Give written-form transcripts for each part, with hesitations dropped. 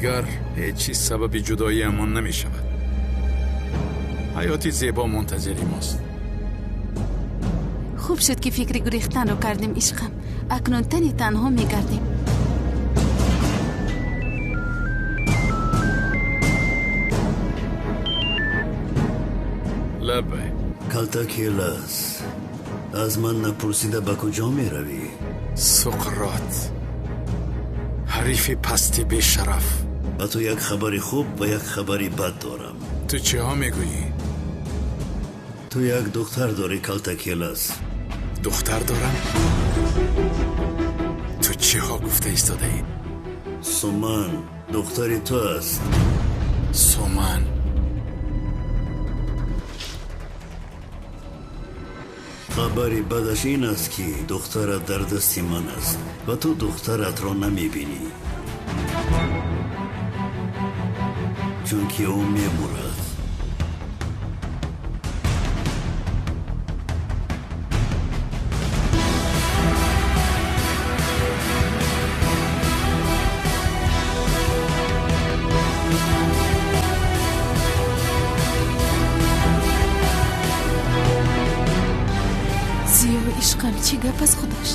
Дигар ҳеҷ чиз сабаби ҷудоиамон намешавад. Ҳаёти зебо мунтазири мост. Хуб шуд, ки фикри гурехтанро кардем, ишқам. Акнун тани танҳо мегардем. Лаббай. Калтакелас, аз ман напурсида ба куҷо меравӣ? Суқрот, ҳарифи пасти бешараф. Ба ту як хабари хуб ва як хабари бад дорам. Ту чиҳо мегӯӣ? Ту як духтар дорӣ, Калтакелас. Духтар дорам? Ту чиҳо гуфта истодаӣ? Суман духтари ту аст. Суман. Хабари бадаш ин аст, ки духтарат дар дасти ман аст ва ту духтаратро намебинӣ, чунки ӯ мемурад. Зиё, ишқам, чӣ гап аз худаш?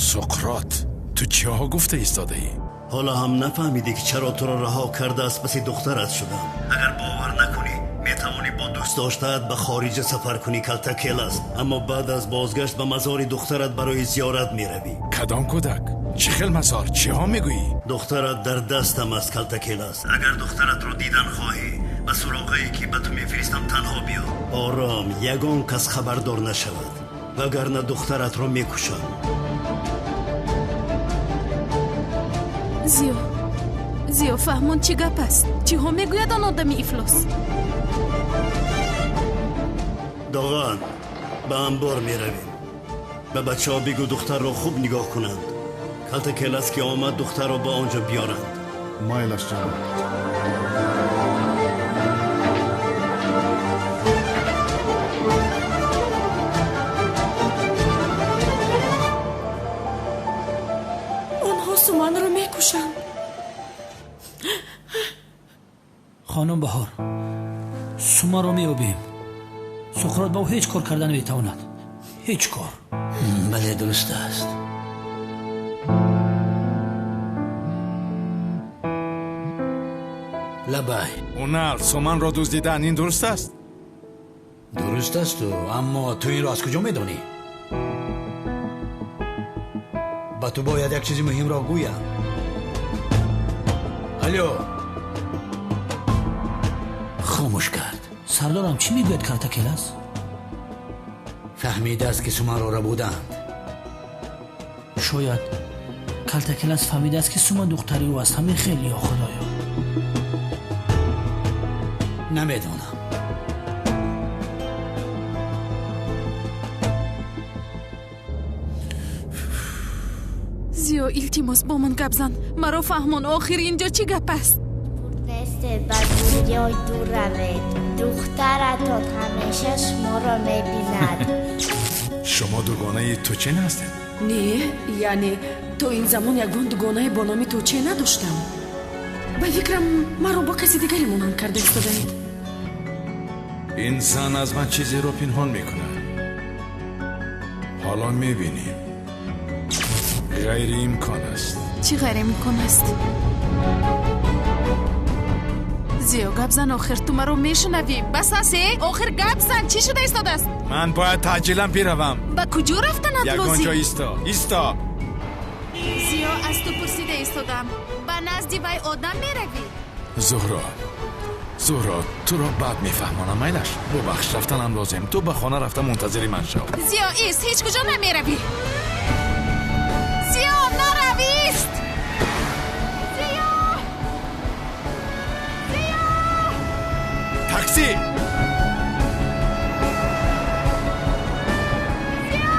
Суқрот, ту чиҳо гуфта истодаӣ? Ҳоло ҳам нафаҳмидӣ, ки чаро туро раҳо карда аз паси духтарат шудам. Агар бовар накунӣ, метавонӣ бо дӯст доштаат ба хориҷа сафар кунӣ, Калтакелас, аммо баъд аз бозгашт ба мазори духтарат барои зиёрат меравӣ. Кадом кӯдак? Чӣ хел мазор? Чиҳо мегӯӣ? Духтарат дар дастам аст, Калтакелас. Агар духтаратро дидан хоҳӣ, ба суроғае, ки ба ту мефиристам, танҳо биё. Ором, ягон кас хабардор нашавад, вагарна духтаратро мекушам. Зиё, Зиё, фаҳмон, чӣ гап аст? Чиҳо мегӯяд он одами ифлос? Доған, ба анбор меравем. Ба бачаҳо бигӯ духтарро хуб нигоҳ кунанд. Калтакелас ки омад, духтарро ба он ҷо биёранд. Майлаш, ҷаноб. Онҳо Суманро мекушанд. Хонум Баҳор, Суманро меёбем. Суқрот ба ӯ ҳеҷ кор карда наметавонад. Ҳеҷ кор. Бале, дуруст аст. Лабай. Унал, Суманро дуздидан, ин дуруст аст? Дуруст асту, аммо ту инро аз куҷо медонӣ? Ба ту бояд як чизи муҳимро гӯям. Алё, хомӯш кард. Сардорам, чӣ мегӯяд Калтакелас? Фаҳмидааст, ки Суманро рабуданд. Шояд Калтакелас фаҳмидааст, ки Суман духтари ӯ аст. Ҳамин хел, ё худоё. Намедонам. Зиё, илтимос, бо ман гап зан. Маро фаҳмон, охир инҷо чӣ гап аст? Несте, ба дунёи дур равед. Духтаратон ҳамеша шуморо мебинад. Шумо дугонаи Тучен ҳастед? Не, яъне то ин замон ягон дугонае бо номи Тучен надоштам. Ба фикрам, маро бо каси дигаре монанд карда истодаед. Ин зан аз ман чизеро пинҳон мекунад. Ҳоло мебинем. Ғайриимкон аст. Чӣ ғайриимкон аст? Зиё, гап зан, охир ту маро мешунавӣ. Бас аст, э? Охир гап зан, чӣ шуда истодааст? Ман бояд таъҷилан биравам. Ба куҷо рафтанат Ягон лозим? ҷо. Исто, исто. Зиё, аз ту пурсида истодам, ба назди вай одам меравӣ? Зуҳро, Зуҳро, туро баъд мефаҳмонам, майлаш? Бубахш, рафтанам лозим. Ту ба хона рафта мунтазири ман шав. Зиё, ист, ҳеҷ куҷо намеравӣ. Зиё, нарав, ист. Зиё, Зиё! Такси! Зиё!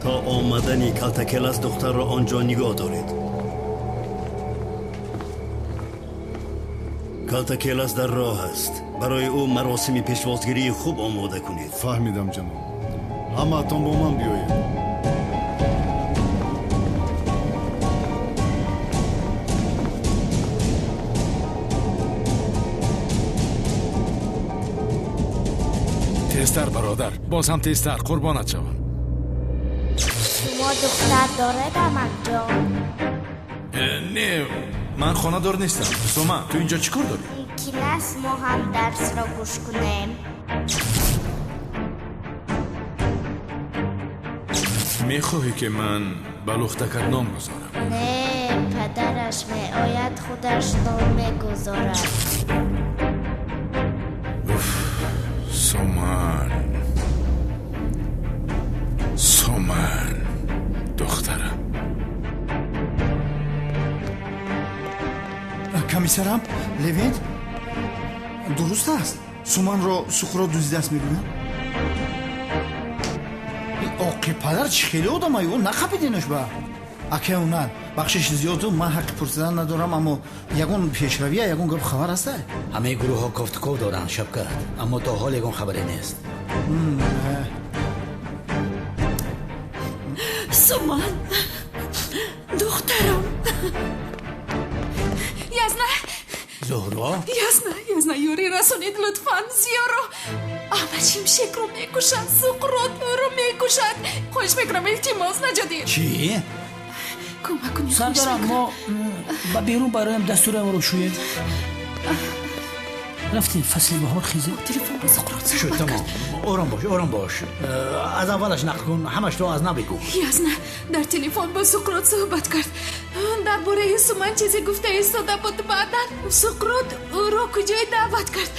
То омадани Калтакелас духтарро он ҷо нигоҳ доред. Калтакелас дар роҳ аст. Барои ӯ маросими пешвозгирии хуб омода кунед. Фаҳмидам, ҷаноб. Ҳамаатон бо ман биёед. Тезтар, бародар, боз ҳам тезтар, қурбонат шавам. Шумо духтар доред, амакҷон? Не, ман хонадор нестам. Сума, ту инҷо чӣ кор дорӣ? Мумкин аст мо ҳам дарсро гӯш кунем. Мехоҳӣ, ки ман ба лухтакат ном гузорам? Не, падараш меояд, худаш ном мегузорад. Уф, Суман, Суман, духтарам. Комиссарам, Левент, дуруст аст? Суманро Суқрот дуздидааст мегӯянд? Оқи падар чӣ хеле одамай, ӯ нақапидинаш ба акай унар. Бахшиши зиёду, ман ҳаққи пурсидан надорам, аммо ягон пешравия, ягон гап хабар аста? Ҳамаи гурӯҳҳо кофтуков доранд, Шавкат, аммо то ҳол ягон хабаре нест. Суман, духтарам. Язна! Зуҳро? Язна, Язна, ёрӣ расонед лутфан, Зиёро. Аҳмад Шимшекро мекушад, Суқрот ӯро мекушад. Хоҳиш мекунам, илтимос, наҷот диҳед. Чӣ? Кӯмак кунед. Сардарам, мо ба берун бароем, дастураамро шӯем. Рафтем, фасли баҳор хизем. Телефон ба Суқрот Шуд, суҳбат тамом. кард. Ором бош, ором бош. Аз аввалаш нақл кун, ҳамашро аз нав бигӯ. Язна, дар телефон бо Суқрот суҳбат кард. Дар бораи Суман чизе гуфта истода буд. Баъдан Суқрот ӯро куҷое даъват кард.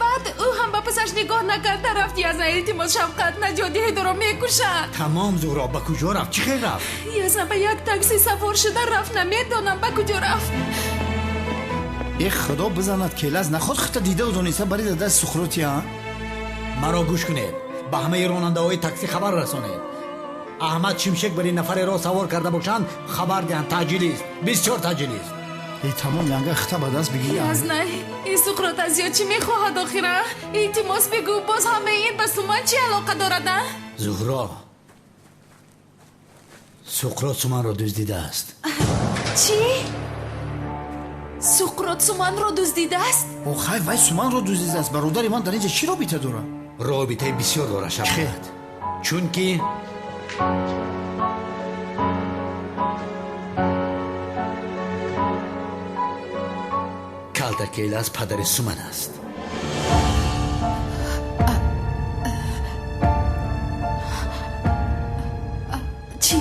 Баъд ӯ ҳам ба пасаш нигоҳ накарда рафт. Язна, илтимос, шафқат, наҷот диҳед, ӯро мекушад. Тамом, Зуҳро, ба куҷо рафт? Чӣ хел рафт? Язна, ба як такси савор шуда рафт, намедонам ба куҷо рафт. Э, худо бизанад, келаз наход хита дидау дониста барида даст Суқротия. Маро гӯш кунед. Ба ҳамаи ронандаҳои таксӣ хабар расонед. Аҳмад Шимшек бари нафареро савор карда бошанд, хабар диҳанд. Таъҷилист, бисёр таъҷилист. Э, тамом, янга хита ба даст бигирӣ. Язна, ин Суқрот аз ё чӣ мехоҳад охира? Илтимос, бигӯ, боз ҳамаи ин ба Суман чӣ алоқа дорад, а? Зуҳро, Суқрот Суманро дуздидааст. Чӣ? Суқрот Суманро дуздидааст? Охай, вай Суманро дуздидааст. Бародари ман дар инҷа чӣ робита дорад? Робитаи бисёр дорад, Шавкат, чунки Калтакелас падари Суман аст. Чӣ?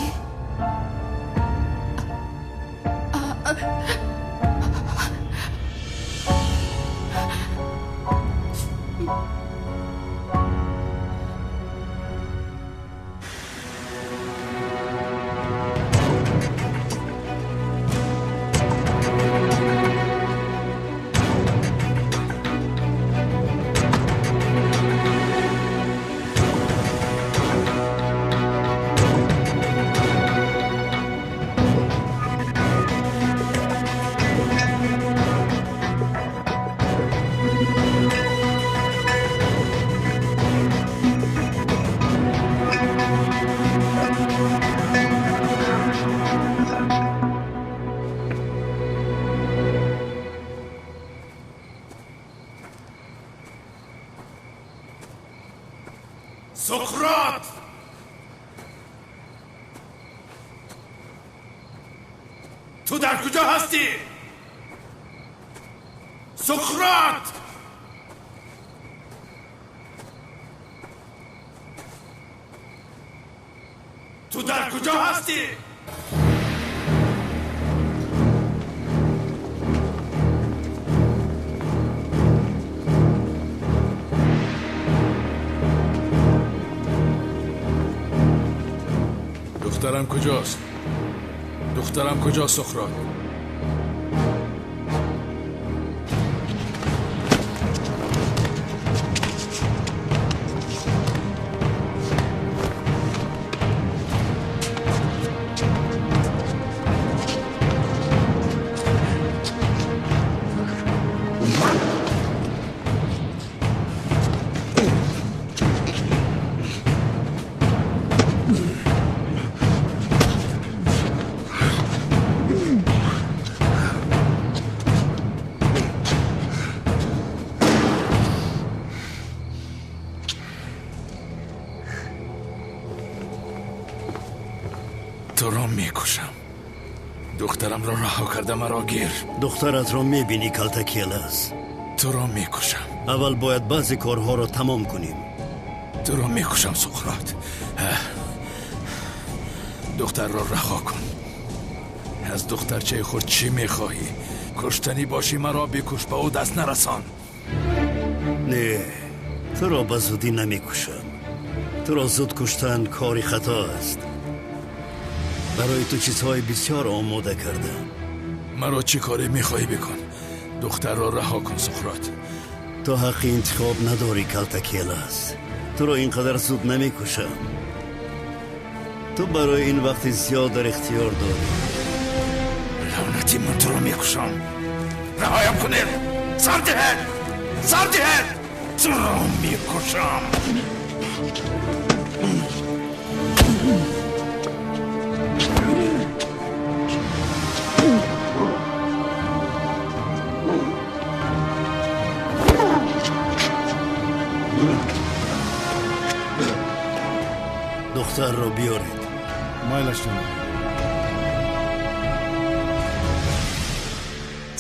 Суқрот! Ту дар куҷо ҳастӣ? Суқрот! Ту дар куҷо ҳастӣ? Духтарам куҷост? Духтарам куҷост, Суқрот? Туро мекушам. Духтарамро раҳо карда маро гир. Духтаратро мебинӣ, Калтакелас. Туро мекушам. Аввал бояд баъзе корҳоро тамом кунем. Туро мекушам, Суқрот. Духтарро раҳо кун. Аз духтарчаи худ чӣ мехоҳӣ? Куштанӣ бошӣ маро бикуш, ба ӯ даст нарасон. Не, туро ба зудӣ намекушам. Туро зуд куштан кори хато аст. Барои ту чизҳои бисёр омода кардам. Маро чӣ коре мехоҳӣ бикун? Духтарро раҳо кун, Суқрот. Ту ҳаққи интихоб надорӣ, Калтакелас. Туро ин қадар зуд намекушам. Ту барои ин вақти зиёд дар ихтиёр дорӣ. Лаънатӣ, ман туро мекушам. Раҳоям кунед! Сар диҳед! Сар диҳед! Туро мекушам. Духтарро биёред. Майлаш ҷаноб.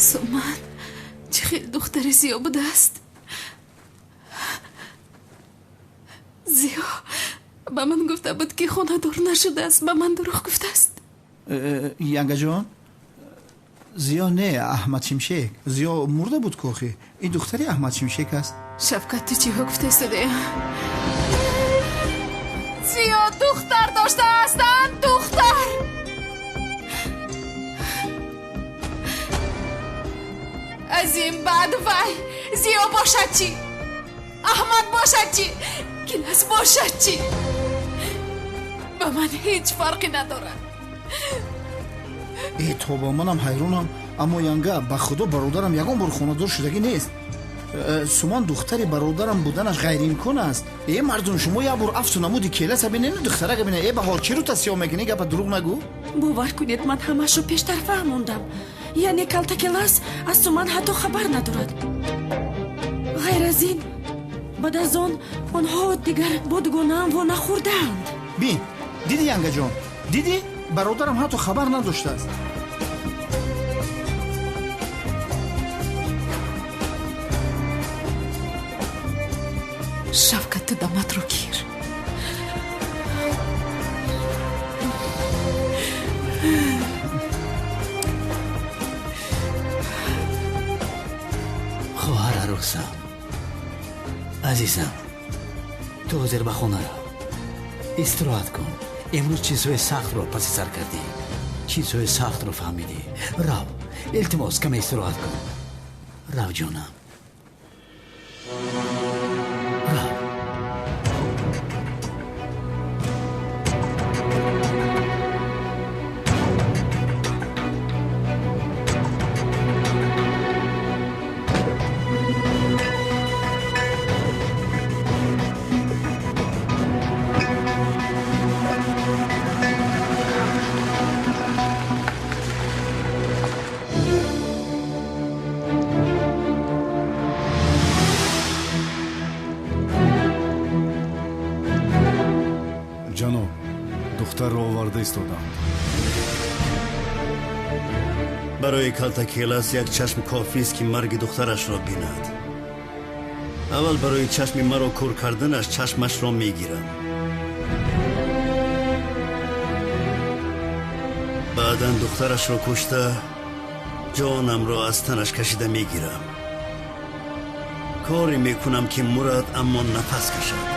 Суман чӣ хел духтари зиё будааст. Зиё ба ман гуфта буд, ки хонадор нашудааст. Ба ман дурӯғ гуфтааст. Янгаҷон, Зиё не, Аҳмад Шимшек. Зиё мурда буд кохи. Ин духтари Аҳмад Шимшек аст. Шавкат, ту чиҳо гуфта истодаӣ? Зиё духтар доштаастанд, духтар! Аз ин баъд вай Зиё бошад чӣ? Аҳмад бошад чӣ? Гилас бошад чӣ? Ба ман ҳеҷ фарқе надорад. Э, тоба, манам ҳайронам, аммо янга, ба худо бародарам ягон бор хонадор шудагӣ нест. Суман духтари бародарам буданаш ғайриимкон аст. Э, мардум, шумо як бор афту намуди келаса бинену духтарага бинед. Э, Баҳор, чӣ рӯта сиёҳ мекунӣ? Гапа дурӯғ нагӯ. Бовар кунед, ман ҳамаашро пештар фаҳмондам. Яъне Калтакелас аз Суман ҳатто хабар надорад. Ғайр аз ин, баъд аз он онҳо дигар бо дугонаам во нахӯрдаанд. Бин, дидӣ, янгаҷон, дидӣ? Бародарам ҳатто хабар надоштааст. Шавкат, ту даматро гир. Хоҳар арӯсам, азизам, ту ҳозир ба хона рав, истироҳат кун. Имрӯз чизҳои сахтро паси сар кардӣ, чизҳои сахтро фаҳмидӣ. Рав, илтимос, каме истироҳат кун. Рав, ҷонам. Ҷаноб, духтарро оварда истоданд. Барои Калтакелас як чашм кофист, ки марги духтарашро бинад. Аввал барои чашми маро кур карданаш чашмашро мегирам. Баъдан духтарашро кушта, ҷонамро аз танаш кашида мегирам. Коре мекунам, ки мурад, аммо нафас кашад.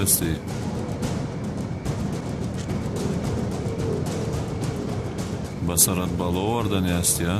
ҳастӣ? Ба сарат бало оварданӣ ҳастӣ, а?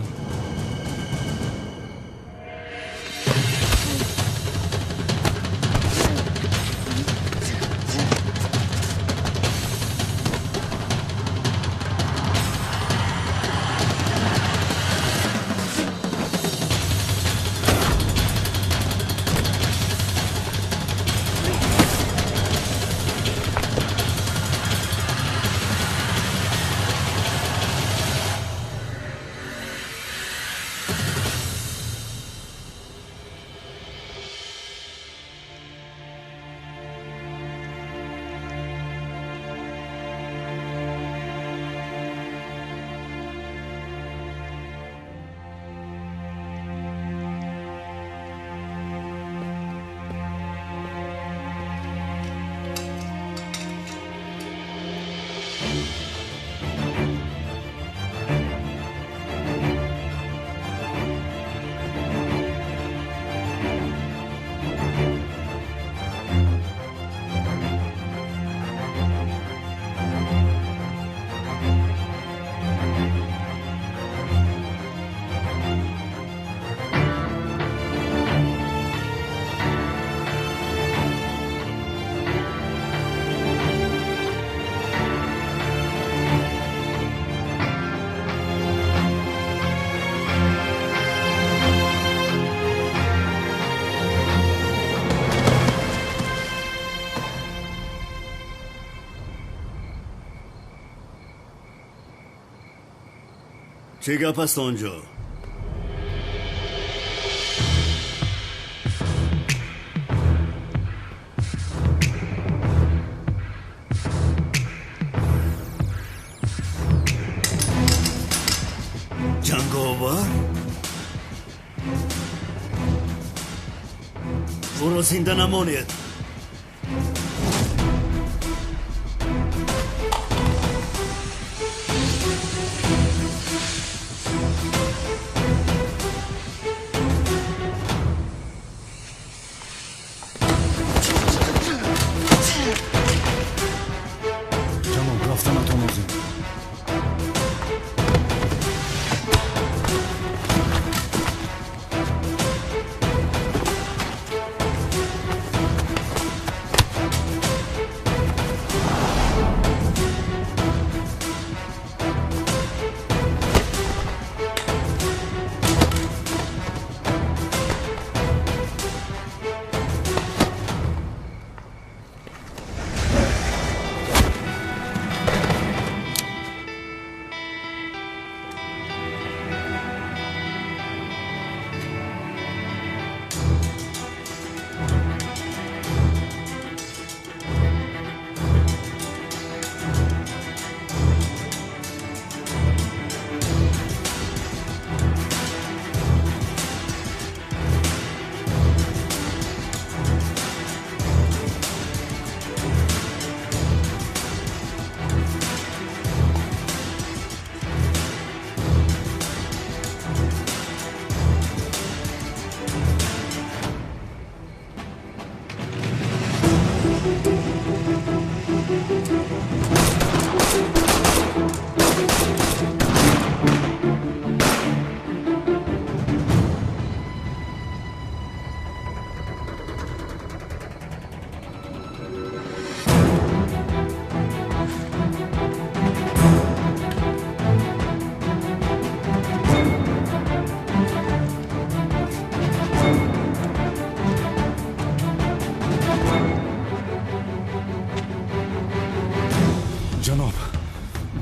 Чӣ гап аст он ҷо? Ҷанговар? Ӯро зинда намонед.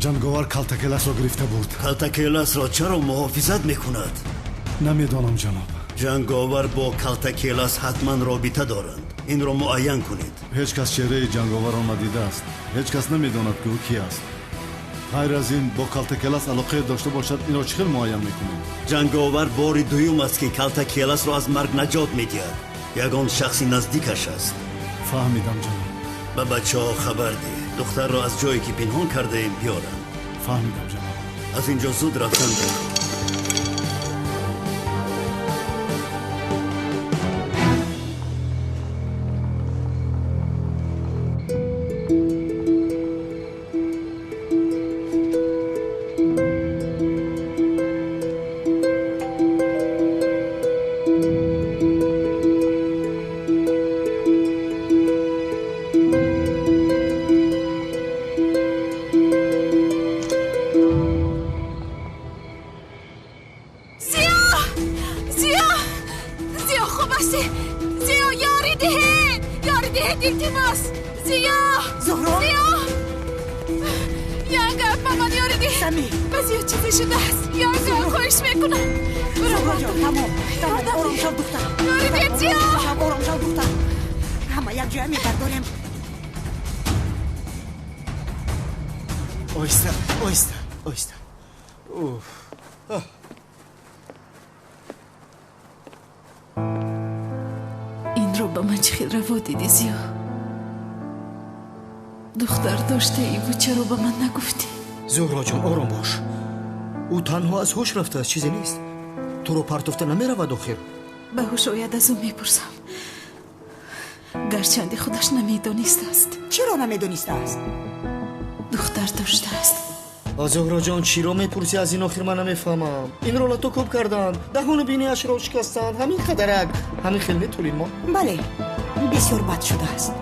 Ҷанговар Калтакеласро гирифта бурд. Калтакеласро чаро муҳофизат мекунад? Намедонам, ҷаноб. Ҷанговар бо Калтакелас ҳатман робита доранд. Инро муайян кунед. Ҳеҷ кас чеҳраи ҷанговарро надидааст. Ҳеҷ кас намедонад, ки ӯ ки аст. Ғайр аз ин бо Калтакелас алоқае дошта бошад, инро чӣ хел муайян мекунед? Ҷанговар бори дуюм аст, ки Калтакеласро аз марг наҷот медиҳад. Ягон шахси наздикаш аст. Фаҳмидам, ҷаноб. Ба бачаҳо хабар деҳ. Духтарро аз ҷое ки пинҳон кардаем биёранд. Фаҳмидам, ҷаноб. Аз инҷо зуд рафтан деҳ. Янга, ба ман ёрӣ диҳ. Сами. Ба зиёд чизе шудааст. Янга, хоҳиш мекунам. Зуҳроҷон, тамом, тамом, ором шав, духтар. Ёрӣ диҳ, Зиё. Ором шав, духтар. Ҳама якҷоя мебардорем. Оҳиста, оҳиста, оҳиста. Уф. Инро ба ман чӣ хел раво дидӣ, Зиё? Духтар доштаиву чаро ба ман нагуфтӣ? Зуҳроҷон, ором бош. Ӯ танҳо аз ҳуш рафтааст, чизе нест. Туро партофта намеравад охир. Ба ҳуш ояд, аз ӯ мепурсам. Гарчанде худаш намедонистааст. Чиро намедонистааст? Духтар доштааст. Зуҳроҷон, чиро мепурсӣ аз ин охир? Ман намефаҳмам. Инро лату кӯб карданд, даҳону биниашро шикастанд. Ҳамин қадарак, ҳамин хел метулин мо. Бале, бисёр бад шудааст.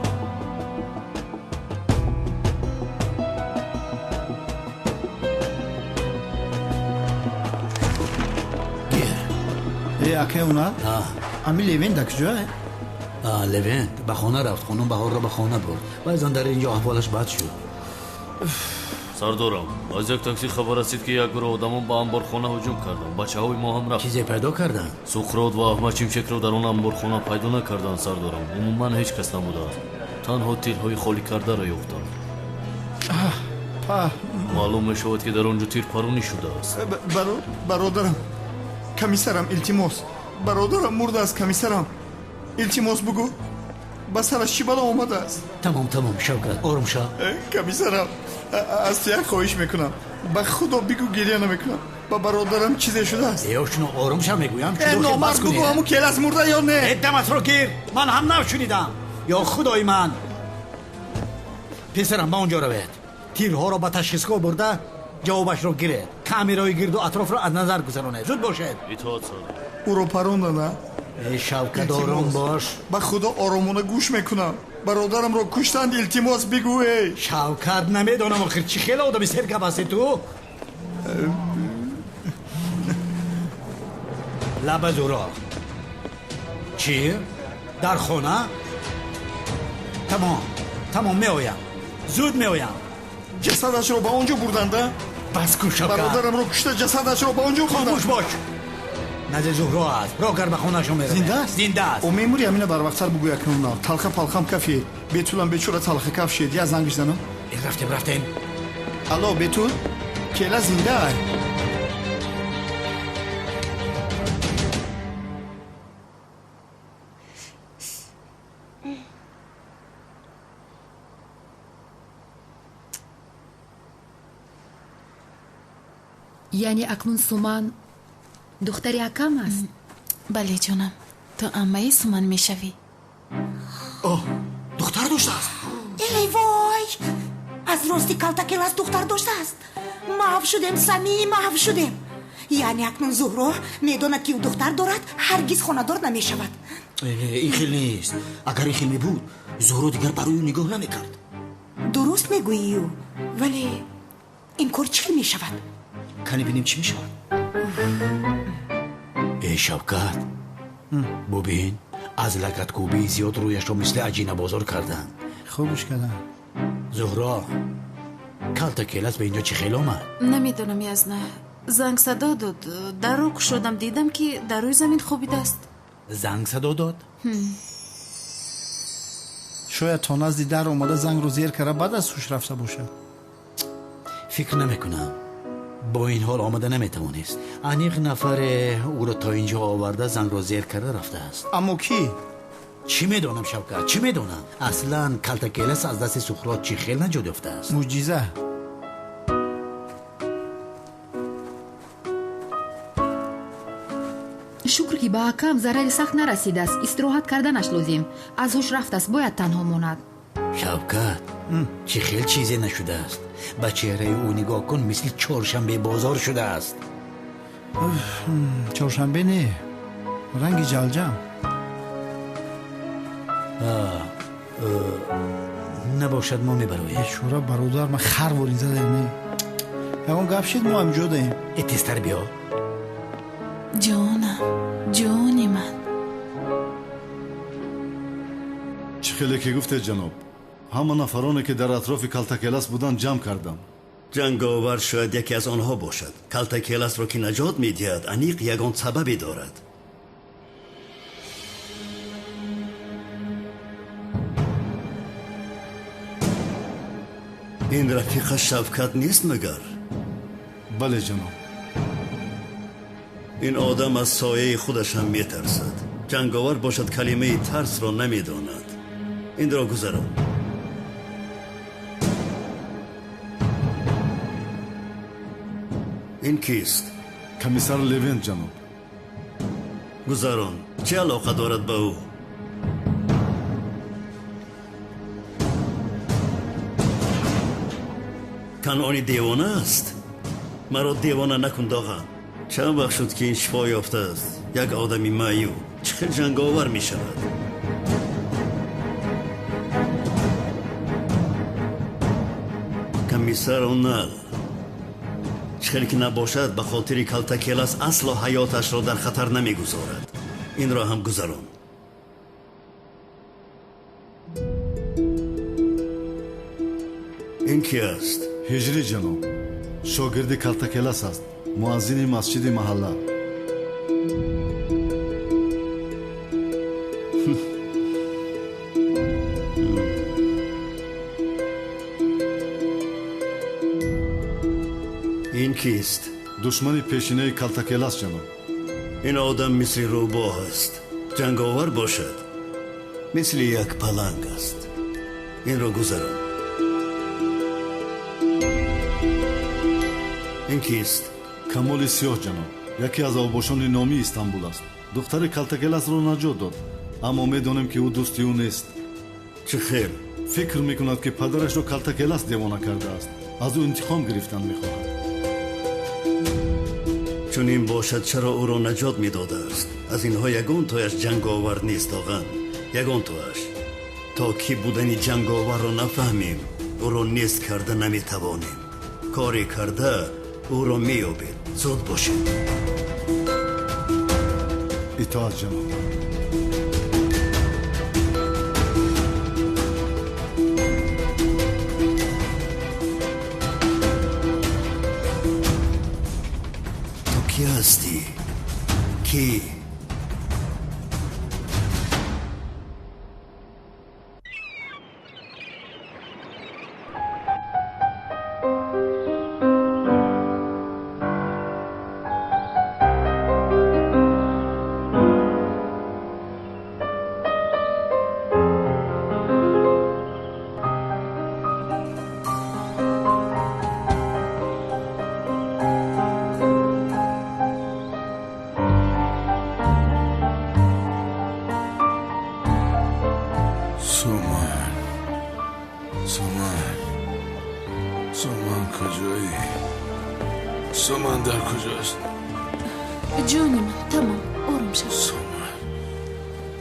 Э, акай уна? Ами Левент дар куҷое? Левент ба хона рафт. Хонум Баҳорро ба хона бурд. Баъзан дар ин ҷо аҳволаш бад шуд. Сардорам, аз як такси хабар расид, ки як гурӯҳ одамон ба амборхона ҳуҷум карданд. Бачаҳои мо ҳам рафт. Чизе пайдо карданд? Суқрот ва Аҳмад Чимшекро дар он амборхона пайдо накарданд, сардорам. Умуман ҳеҷ кас набудааст. Танҳо тирҳои холӣ кардаро ёфтанд. Маълум мешавад, ки дар он ҷо тирпаронӣ шудааст. Бародарам, комиссарам, илтимос. Бародарам мурдааст, комиссарам. Илтимос, бугӯ, ба сараш чӣ бало омадааст? Тамом, тамом, Шавкат, ором шав. Комиссарам, аз ту як хоҳиш мекунам. Ба худо бигӯ, гиря намекунам. Ба бародарам чизе шудааст. Э, ошно, ором шав, мегӯям. Номард, бугӯ, ҳамун Келас мурда ё не? Э, даматро гир, ман ҳам нав шунидам. Ё худои ман! Писарам, ба он ҷо равед. Тирҳоро ба ташхисгоҳ бурда ҷавобашро гиред. Камераҳои гирду атрофро аз назар гузаронед. Зуд бошед. Итоат, сардор. Ӯро парондана? Э, Шавкат, ором бош. Ба худо оромона гӯш мекунам. Бародарамро куштанд, илтимос бигӯ, эй. Шавкат, намедонам охир чӣ хеле одами сергап ҳастӣ ту. Лаба Зуро. Чӣ? Дар хона? Тамом, тамом, меоям. Зуд меоям. Ҷасадашро ба он ҷо бурданда? Бас кун, Шавкат. Бародарамро кушта, ҷасадашро ба он ҷо бурданд. Хомӯш бош. Назди Зуҳро аст. Роҳ кар, ба хонаашон меравем. Зинда аст? Зинда аст. О, мемури, ҳамина барвақттар бугӯ, якнун нав. Талха палхам кафед. Бетулам бечора талха каф шед. Я зангиш занам. Рафтем, рафтем. Алло, Бетул? Кела зинда ай? Яъне акнун Суман духтари акам аст? Бале, ҷонам, ту аммаи Суман мешавӣ. О, духтар доштааст. Эй вой, аз рости Калтакелас духтар доштааст. Маҳв шудем, Самӣ, маҳв шудем. Яъне акнун Зуҳро медонад, ки ӯ духтар дорад, ҳаргиз хонадор намешавад. Ин хел нест. Агар ин хел мебуд, Зуҳро дигар барои ӯ нигоҳ намекард. Дуруст мегӯӣ, ӯ, вале ин кор чӣ хел мешавад? Кани бинем, чӣ мешавад. Э, Шавкат, бубин, аз лагаткӯбии зиёд рӯяшро мисли аҷинабозор карданд. Хубш карданд. Зуҳро, Калтакелас ба ин ҷо чӣ хел омад? Намедонам, Язна. Занг садо дод. Дарро кушодам, дидам, ки дар рӯи замин хобидааст. Занг садо дод? Шояд то назди дар омада, зангро зер карда, баъд аз ҳуш рафта бошад. Фикр намекунам. Бо ин ҳол омада наметавонист. Аниқ нафаре ӯро то ин ҷо оварда, зангро зер карда рафтааст. Аммо кӣ? Чӣ медонам, Шавкат, чӣ медонам? Аслан Калтакелас аз дасти Суқрот чӣ хел наҷот ёфтааст? Мӯъҷиза. Шукр, ки ба акам зарари сахт нарасидааст. Истироҳат карданаш лозим. Аз ҳуш рафтааст, бояд танҳо монад. Шавкат, чӣ хел чизе нашудааст? Ба чеҳраи ӯ нигоҳ кун, мисли чоршанбе бозор шудааст. Чоршанбе не, ранги ҷалҷам. Набошад, мо мебароем. Бечора бародар, ман хар ворин задаем. Не, ягон гап шид, мо ҳамҷо даем. Э, тезтар биё. Ҷонам, ҷони ман. Чӣ хеле ки гуфтед, ҷаноб, ҳама нафароне, ки дар атрофи Калтакелас буданд, ҷамъ кардам. Ҷанговар шояд яке аз онҳо бошад. Калтакеласро ки наҷот медиҳад, аниқ ягон сабабе дорад. Ин рафиқа Шавкат нест магар? Бале, ҷаноб. Ин одам аз сояи худаш ҳам метарсад. Ҷанговар бошад, калимаи тарсро намедонад. Инро гузарон. Ин кист? Комиссар Левент, ҷаноб. Гузарон. Чӣ алоқа дорад ба ӯ? Канъони девона аст? Маро девона накун, доға. Чанд вақт шуд, ки ин шифо ёфтааст? Як одами маъюб чӣ хел ҷанговар мешавад? Комиссар Онал чӣ хел ки набошад, ба хотири Калтакелас асло ҳаёташро дар хатар намегузорад. Инро ҳам гузарон. Ин ки аст? Ҳиҷрӣ, ҷаноб. Шогирди Калтакелас аст, муаззини масҷиди маҳалла. Ин кист? Душмани пешинаи Калтакелас, ҷаноб. Ин одам мисли рӯбоҳ аст. Ҷанговар бошад, мисли як паланг аст. Инро гузарон. Ин кист? Камоли Сиёҳ, ҷаноб. Яке аз авбошони номии Истанбул аст. Духтари Калтакеласро наҷот дод, аммо медонем, ки ӯ дӯсти ӯ нест. Чӣ хел? Фикр мекунад, ки падарашро Калтакелас девона кардааст. Аз ӯ интиқом гирифтан мехоҳад. Чун ин бошад, чаро ӯро наҷот медодааст? Аз инҳо ягон тояш ҷанговар нест, оған. Ягон тояш. То ки будани ҷанговарро нафаҳмем, ӯро нест карда наметавонем. Коре карда ӯро меёбед. Зуд бошед. Итоат, ҷаноб. Ту кӣ ҳастӣ? Кӣ? Суман, Суман, Суман куҷоӣ? Суман дар куҷост? Ҷони ман, тамом, ором шав. Суман,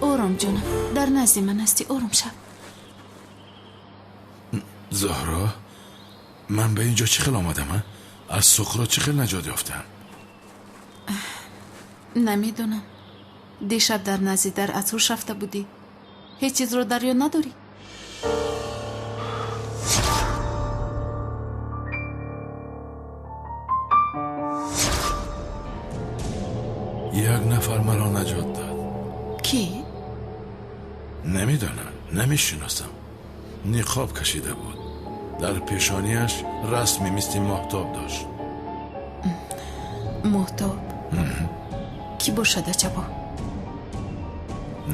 ором, ҷонам, дар назди ман ҳастӣ, ором шав. Зоҳро, ман ба ин ҷо чӣ хел омадам? Аз Суқрот чӣ хел наҷот ёфтам? Намедонам. Дишаб дар назди дар аз ҳуш рафта будӣ. Ҳеҷ чизро дар ёд надорӣ? Як нафар маро наҷот дод. Кӣ? Намедонам, намешиносам. Ниқоб кашида буд. Дар пешониаш расме мисли моҳтоб дошт. Моҳтоб? Кӣ бошад аҷабо?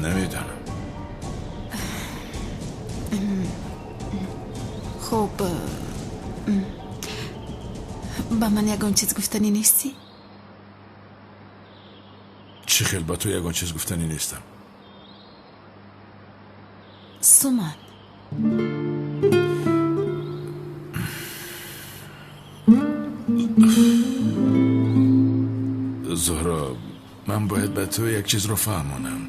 Намедонам. Хуб, ба ман ягон чиз гуфтанӣ нестӣ? Чӣ хел ба ту ягон чиз гуфтанӣ нестам? Суман. Зуҳро, ман бояд ба ту як чизро фаҳмонам.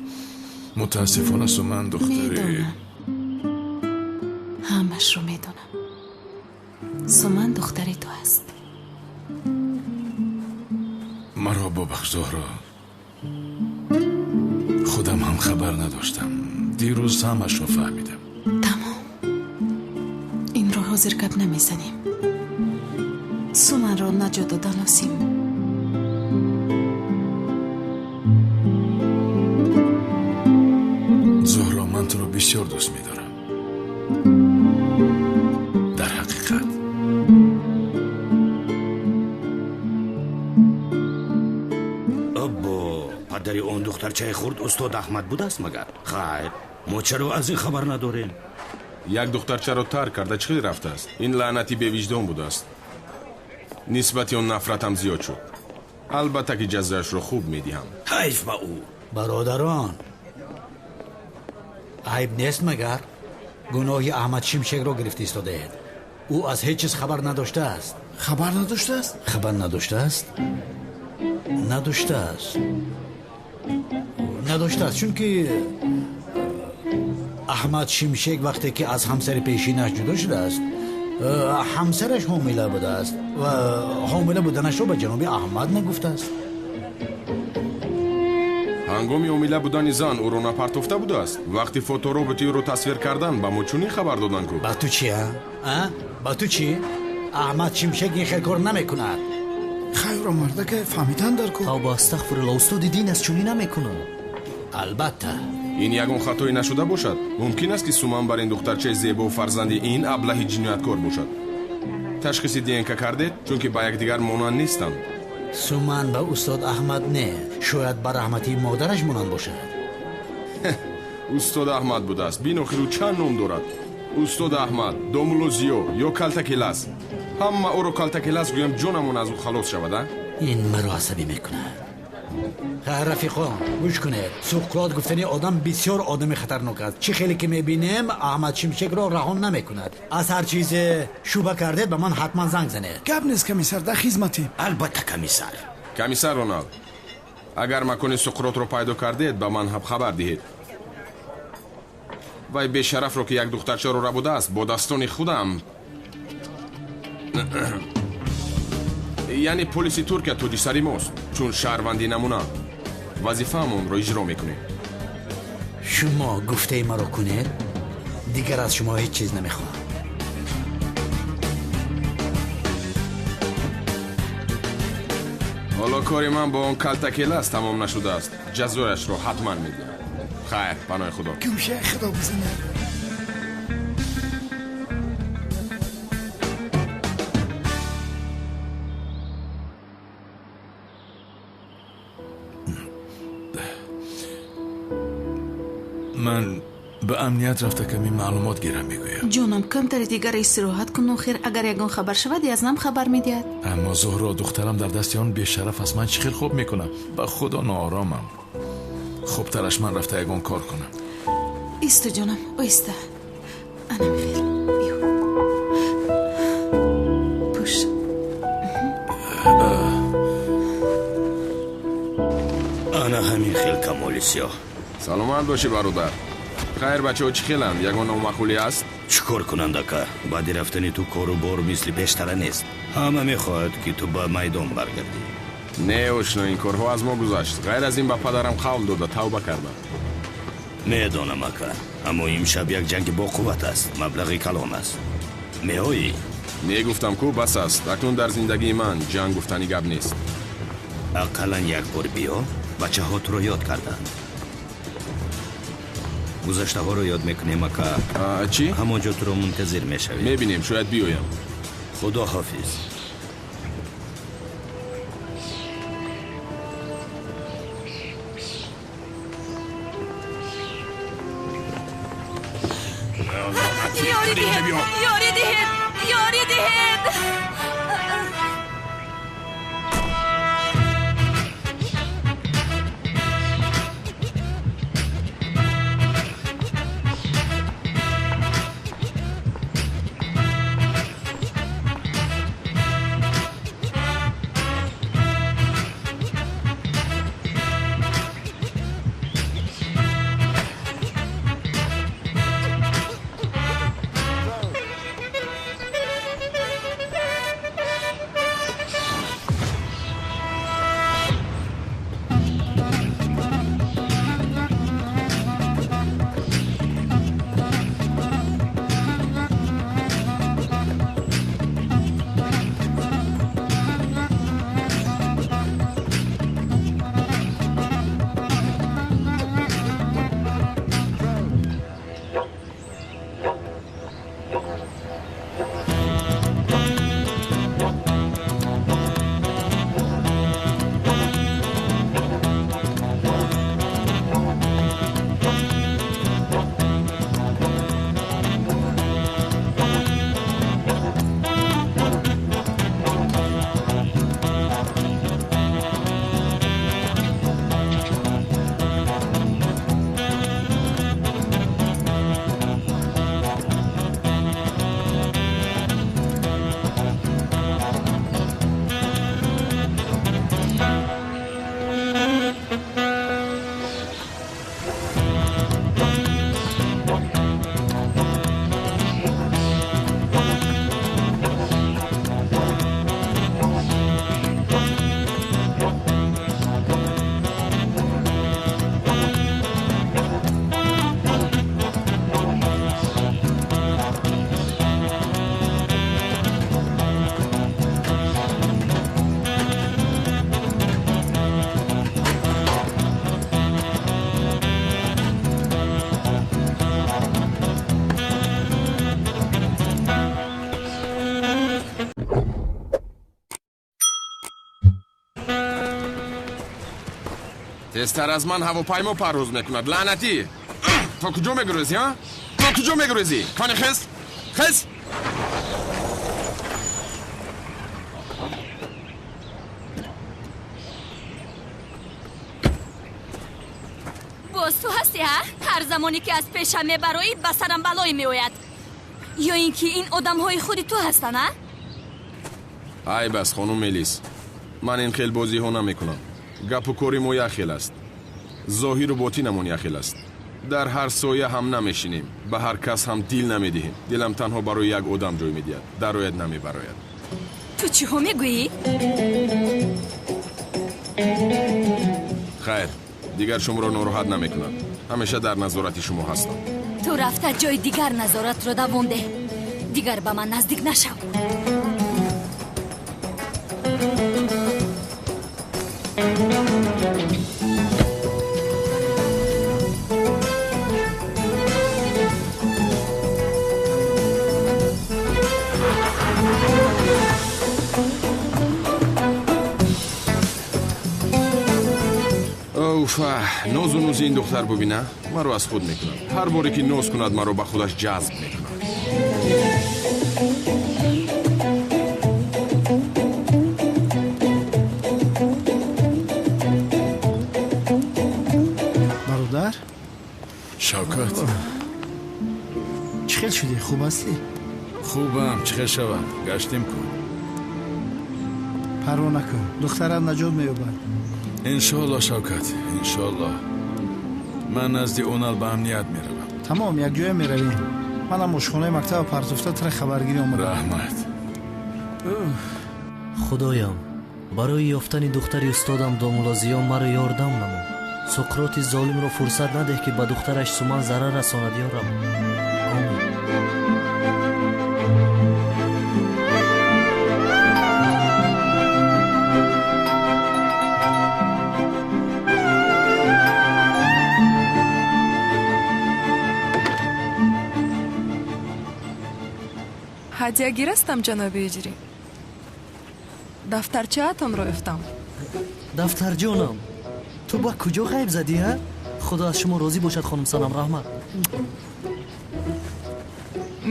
Мутаассифона Суман духтари... Медонам. Ҳамашро медонам. Суман духтари ту аст. Маро бубахш, Зуҳро. Худам ҳам хабар надоштам. Дирӯз ҳамашро фаҳмидам. Тамом. Инро ҳозир гап намезанем. Суманро наҷот додан лозим. Зуҳро, ман туро бисёр дӯст медорам. Дар ҳақиқат. Аббо, падари он духтарчаи хурд устод Аҳмад будааст магар? Хайр, мо чаро аз ин хабар надорем? Як духтарчаро тарк карда чӣ хел рафтааст? Ин лаънати бевиҷдон будааст. Нисбати он нафратам зиёд шуд. Албатта ки ҷазояшро хуб медиҳам. Ҳайф ба ӯ. Бародарон, айб нест магар? Гуноҳи Аҳмад Шимшекро гирифта истодаед. Ӯ аз ҳеҷ чиз хабар надоштааст. Хабар надоштааст? Хабар надоштааст? Надоштааст. Надоштааст, чунки Аҳмад Шимшек вақте ки аз ҳамсари пешинаш ҷудо шудааст, ҳамсараш ҳомила будааст ва ҳомила буданашро ба ҷаноби Аҳмад нагуфтааст. Ҳангоми ҳомила будани зан ӯро напартофта будааст. Вақти фотороботи ӯро тасвир кардан ба мо чунин хабар доданд ку. Ба ту чи, а? Ба ту чи? Аҳмад Шимшек ин хел кор намекунад. Хайро мардака фаҳмидан дар ку. Тавба, астағфирулло, устоди дин аст, чунин намекунад. Албатта. Ин ягон хатое нашуда бошад. Мумкин аст ки Суман бар ин духтарчаи зебо фарзанди ин аблаҳи ҷинояткор бошад. Ташхиси ДНК кардед, чунки ба якдигар монанд нестанд. Суман ба устод Аҳмад не, шояд ба раҳмати модараш монанд бошад. Устод Аҳмад будааст. Бинохир ӯ чанд ном дорад? Устод Аҳмад, Домулло Зиё ё Калтакелас. Ҳама ӯро Калтакелас гӯям, ҷонамон аз ӯ халос шавад, а? Ин маро асабӣ мекунад. Рафиқон, гӯш кунед. Суқрот гуфтани одам бисёр одами хатарнок аст. Чӣ хеле ки мебинем, Аҳмад Шимшекро раҳон намекунад. Аз ҳар чизе шуба кардед, ба ман ҳатман занг занед. Гап нест, комиссар, дар хизматем. Албатта, комиссар. Комиссар Роналд, агар макони Суқротро пайдо кардед, ба ман хабар диҳед. Вай бешарафро, ки як духтарчаро рабудааст, бо дастони худам, яъне полиси Туркия тоҷисари мост, чун шаҳрванди намуна. Вазифаамонро иҷро мекунем. Шумо гуфтаи маро кунед, дигар аз шумо ҳеҷ чиз намехоҳам. Ҳоло кори ман бо он Калтакелас тамом нашудааст. Ҷазояшро ҳатман медиҳам. Хайр, паноҳи Худо. Гӯшаи Худо бизанад. Ман ба амният рафта ками маълумот гирам, мегӯям. Ҷонам, камтари дигар истироҳат кун, охир агар ягон хабар шавад, язнам хабар медиҳад. Аммо Зуҳро, духтарам дар дасти он бешараф аст. Ман чӣ хел хоб мекунам? Ба Худо нооромам. Хубтараш ман рафта ягон кор кунам. Исто, ҷонам, оҳиста. Ана михел, биё. Пӯш. Ана ҳамин хел камоли сиёҳ. Саломат бошӣ, бародар. Хайр, бачаҳо чӣ хеланд? Ягон номаъқулӣ аст? Чӣ кор кунанд, ака? Баъди рафтани ту кору бор мисли пештара нест. Ҳама мехоҳад, ки ту ба майдон баргардӣ. Не, ошно, ин корҳо аз мо гузашт. Ғайр аз ин ба падарам қавл дода, тавба кардам. Медонам, ака, аммо имшаб як ҷанги боқувват аст, маблағи калон аст. Меоӣ? Не, гуфтам ку, бас аст. Акнун дар зиндагии ман ҷанг гуфтани гап нест. Ақаллан як бор биё, бачаҳо туро ёд карданд. Гузаштаҳоро ёд мекунем, ака. Чӣ? Ҳамон ҷо туро мунтазир мешавем. Мебинем, шояд биёям. Худо ҳофиз. Ёрӣ диҳед, ёрӣ диҳед, ёрӣ диҳед. Тезтар аз ман ҳавопаймо парвоз мекунад. Лаънатӣ! То куҷо мегурезӣ, ҳа? То куҷо мегурезӣ? Кани хез? Хез! Боз ту ҳастӣ, ҳа? Ҳар замоне ки аз пешам мебароӣ, ба сарам балое меояд. Ё ин ки ин одамҳои худи ту ҳастанд, а? Айб аст, хонум Мелис. Ман ин хел бозиҳо намекунам. Гапу кори мо як хел аст. Зоҳиру ботинамон як хел аст. Дар ҳар соя ҳам намешинем, ба ҳар кас ҳам дил намедиҳем. Дилам танҳо барои як одам ҷой медиҳад. Дарояд намебарояд. Ту чиҳо мегӯӣ? Хайр, дигар шуморо нороҳат намекунам. Ҳамеша дар назорати шумо ҳастам. Ту рафта ҷои дигар назоратро давом деҳ. Дигар ба ман наздик нашав. Уф, нозу нузи ин духтар бубина, маро аз худ мекунад. Ҳар боре ки ноз кунад, маро ба худаш ҷазб мекунад. Бародар? Шавкат. Чӣ хел шудӣ? Хуб ҳастӣ? Хубам, чӣ хел шавам? Гаштем кун. Парво накун, духтарат наҷот меёбад. Иншоалло, Шавкат, иншоалло. Ман назди Онал ба амният меравам. Тамом, якҷоя меравем. Манам ошхонаи мактаба партофта тра хабаргирӣ омадам. Раҳмат. Худоям, барои ёфтани духтари устодам Домуллозиё маро ёрдам намо. Суқроти золимро фурсат надеҳ, ки ба духтараш Суман зарар расонад, ё Раб. Омин. Ҳадиягир ҳастам, ҷаноби Ҳиҷрӣ. Дафтарчаатонро ёфтам. Дафтарҷонам, ту ба куҷо ғайб задӣ, ҳа? Худо аз шумо розӣ бошад, хонум Санам, раҳмат.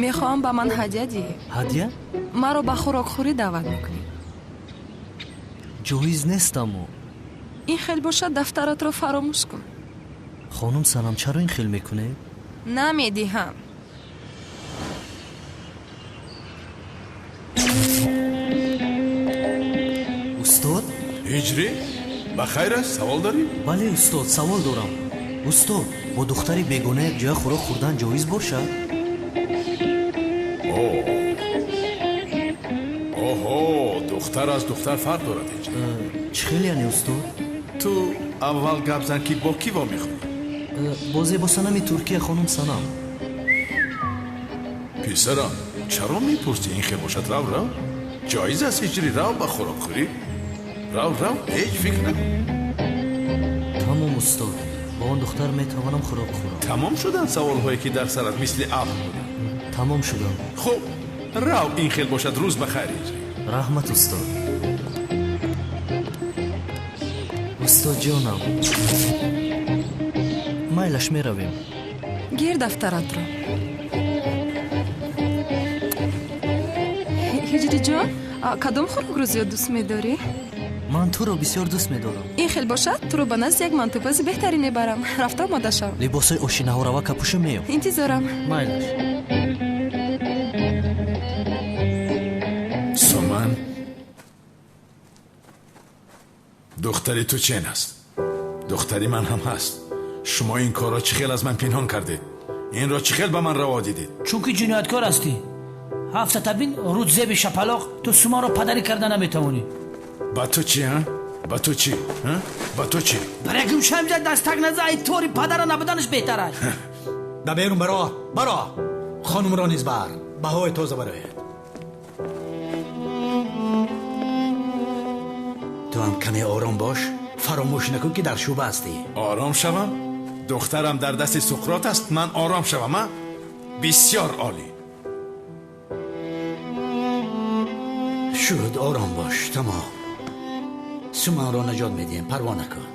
Мехоҳам ба ман ҳадя диҳӣ. Ҳадя? Маро ба хӯрокхӯрӣ даъват мекунӣ. Ҷоиз нест, аммо. Ин хел бошад, дафтаратро фаромӯш кун. Хонум Санам, чаро ин хел мекунед? Намедиҳам. Устод? Ҳиҷрӣ? Ба хайр аст? Савол дорӣ? Бале, устод, савол дорам. Устод, бо духтари бегона якҷоя хӯрок хӯрдан ҷоиз бошад? Оҳо, духтар аз духтар фарқ дорад, Ҳиҷрӣ. Чӣ хел яъне, устод? Ту аввал гап зан, ки бо кӣ вомехӯрӣ? Бо зебосанами Туркия, хонум Санам. Писарам, чаро мепурсӣ? Ин хел бошад, рав, рав. Ҷоиз аст, Ҳиҷрӣ, рав ба хӯрокхӯрӣ. Рав, рав, ҳеҷ фикр накун. Тамом, устод, бо он духтар метавонам хӯрок хӯрам. Тамом шуданд саволҳое, ки дар сарат мисли абр буданд? Тамом шудам. Хуб, рав, ин хел бошад, рӯз ба хайр, Ҳиҷрӣ. Раҳмат, устод. Устод ҷонам, майлаш, меравем. Гир дафтаратро. Ҳиҷриҷон, кадом хӯрокро зиёд дӯст медорӣ? Ман туро бисёр дӯст медорам. Ин хел бошад, туро ба назди як мантупази беҳтарин мебарам. Рафта омода шав. Либосҳои ошинаҳорава капӯша меём. Интизорам. Майлаш. Суман, духтари ту чен аст. Духтари ман ҳам ҳаст. Шумо ин корро чӣ хел аз ман пинҳон кардед? Инро чӣ хел ба ман раво дидед? Чунки ҷинояткор ҳастӣ. Ҳафтатабин рӯдзеби шапалоқ, ту Суманро падарӣ карда наметавонӣ. Ба ту чӣ, ҳа? Ба ту чӣ, ҳа? Ба ту чӣ? Барои гумшамҷа дастак наза, ай тори падара набуданаш беҳтар аст. Ба берун баро, баро. Хонумро низ бар. Баҳои тоза барояд. Ту ҳам каме ором бош. Фаромӯш накун, ки дар шӯъба ҳастӣ. Ором шавам? Духтарам дар дасти Суқрот аст, ман ором шавам, а? Бисёр олӣ. Шуд, ором бош, тамом. Суманро наҷот медиҳем, парво накун.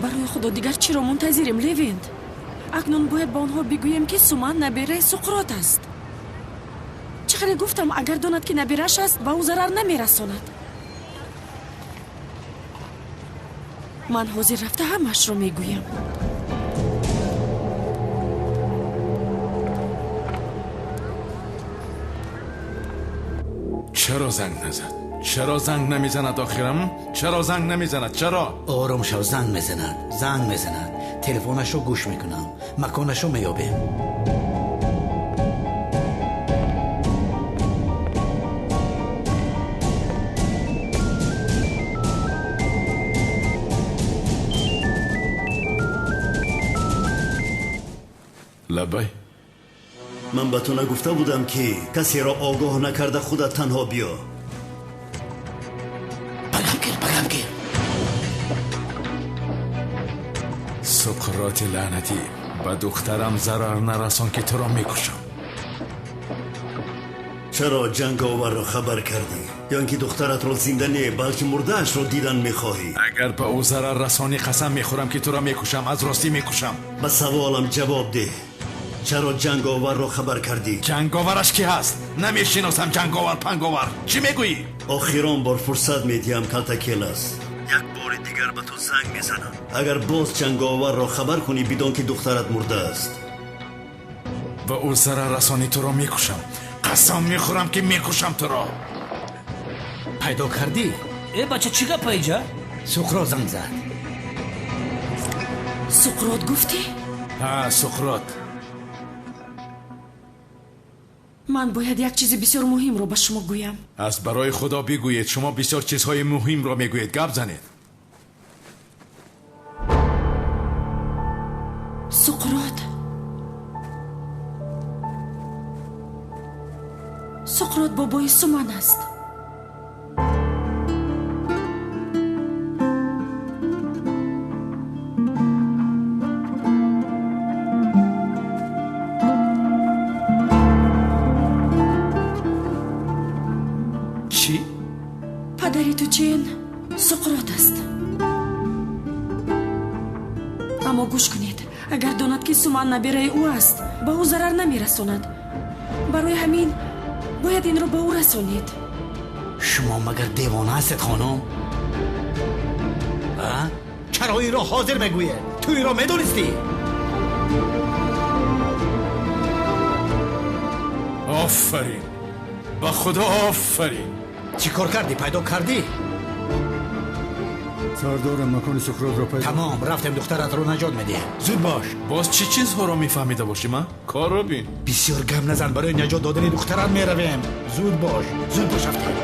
Барои худо дигар чиро мунтазирем, Левент? Акнун бояд ба онҳо бигӯем, ки Суман набираи Суқрот аст. Чӣ хеле гуфтам, агар донад, ки набираш аст, ба ӯ зарар намерасонад. Ман ҳозир рафта ҳамаашро мегӯям. Чаро занг назад? Чаро занг намезанад охирам? Чаро занг намезанад? Чаро? Ором шав, занг мезанад, занг мезанад. Телефонашро гӯш мекунам, маконашро меёбем. Лабай. Ман ба ту нагуфта будам, ки касеро огоҳ накарда худат танҳо биё. Багам гир. Суқроти лаънатӣ, ба духтарам зарар нарасон, ки туро мекушам. Чаро ҷанговарро хабар кардӣ? Ё ин ки духтаратро зинда не, балки мурдаашро дидан мехоҳӣ? Агар ба ӯ зарар расонӣ, қасам мехӯрам, ки туро мекушам, аз ростӣ мекушам. Ба саволам ҷавоб деҳ. Чаро ҷанговарро хабар кардӣ? Ҷанговараш кӣ ҳаст? Намешиносам ҷанговар панговар. Чӣ мегӯӣ? Охирон бор фурсат медиҳам, Калтакелас. Як бори дигар ба ту занг мезанам. Агар боз ҷанговарро хабар кунӣ, бидон, ки духтарат мурдааст. Ба ӯ зарар расонӣ, туро мекушам. Қасам мехӯрам, ки мекушам туро. Пайдо кардӣ? Э бача, чӣ гапа иҷа? Суқрот занг зад. Суқрот гуфтӣ? Ҳа, Суқрот. Ман бояд як чизи бисёр муҳимро ба шумо гӯям. Аз барои худо бигӯед, шумо бисёр чизҳои муҳимро мегӯед. Гап занед. Суқрот, Суқрот бобои Суман аст. Чӣ? Падари Тучен Суқрот аст. Аммо гӯш кунед, агар донад, ки Суман набираи ӯ аст, ба ӯ зарар намерасонад. Барои ҳамин бояд инро ба ӯ расонед. Шумо магар девона ҳастед, хонум? Чаро инро ҳозир мегӯед? Ту инро медонистӣ? Офарин, ба худо офарин. Чӣ кор кардӣ? Пайдо кардӣ? Сардорам, макони Суқротро пайдо. Тамом, рафтем, духтаратро наҷот медиҳем. Зуд бош. Боз чӣ чизҳоро мефаҳмида бошӣ, ма? Корро бин. Бисёр гап назан, барои наҷот додани духтарат меравем. Зуд бош, зуд бош, рафтем.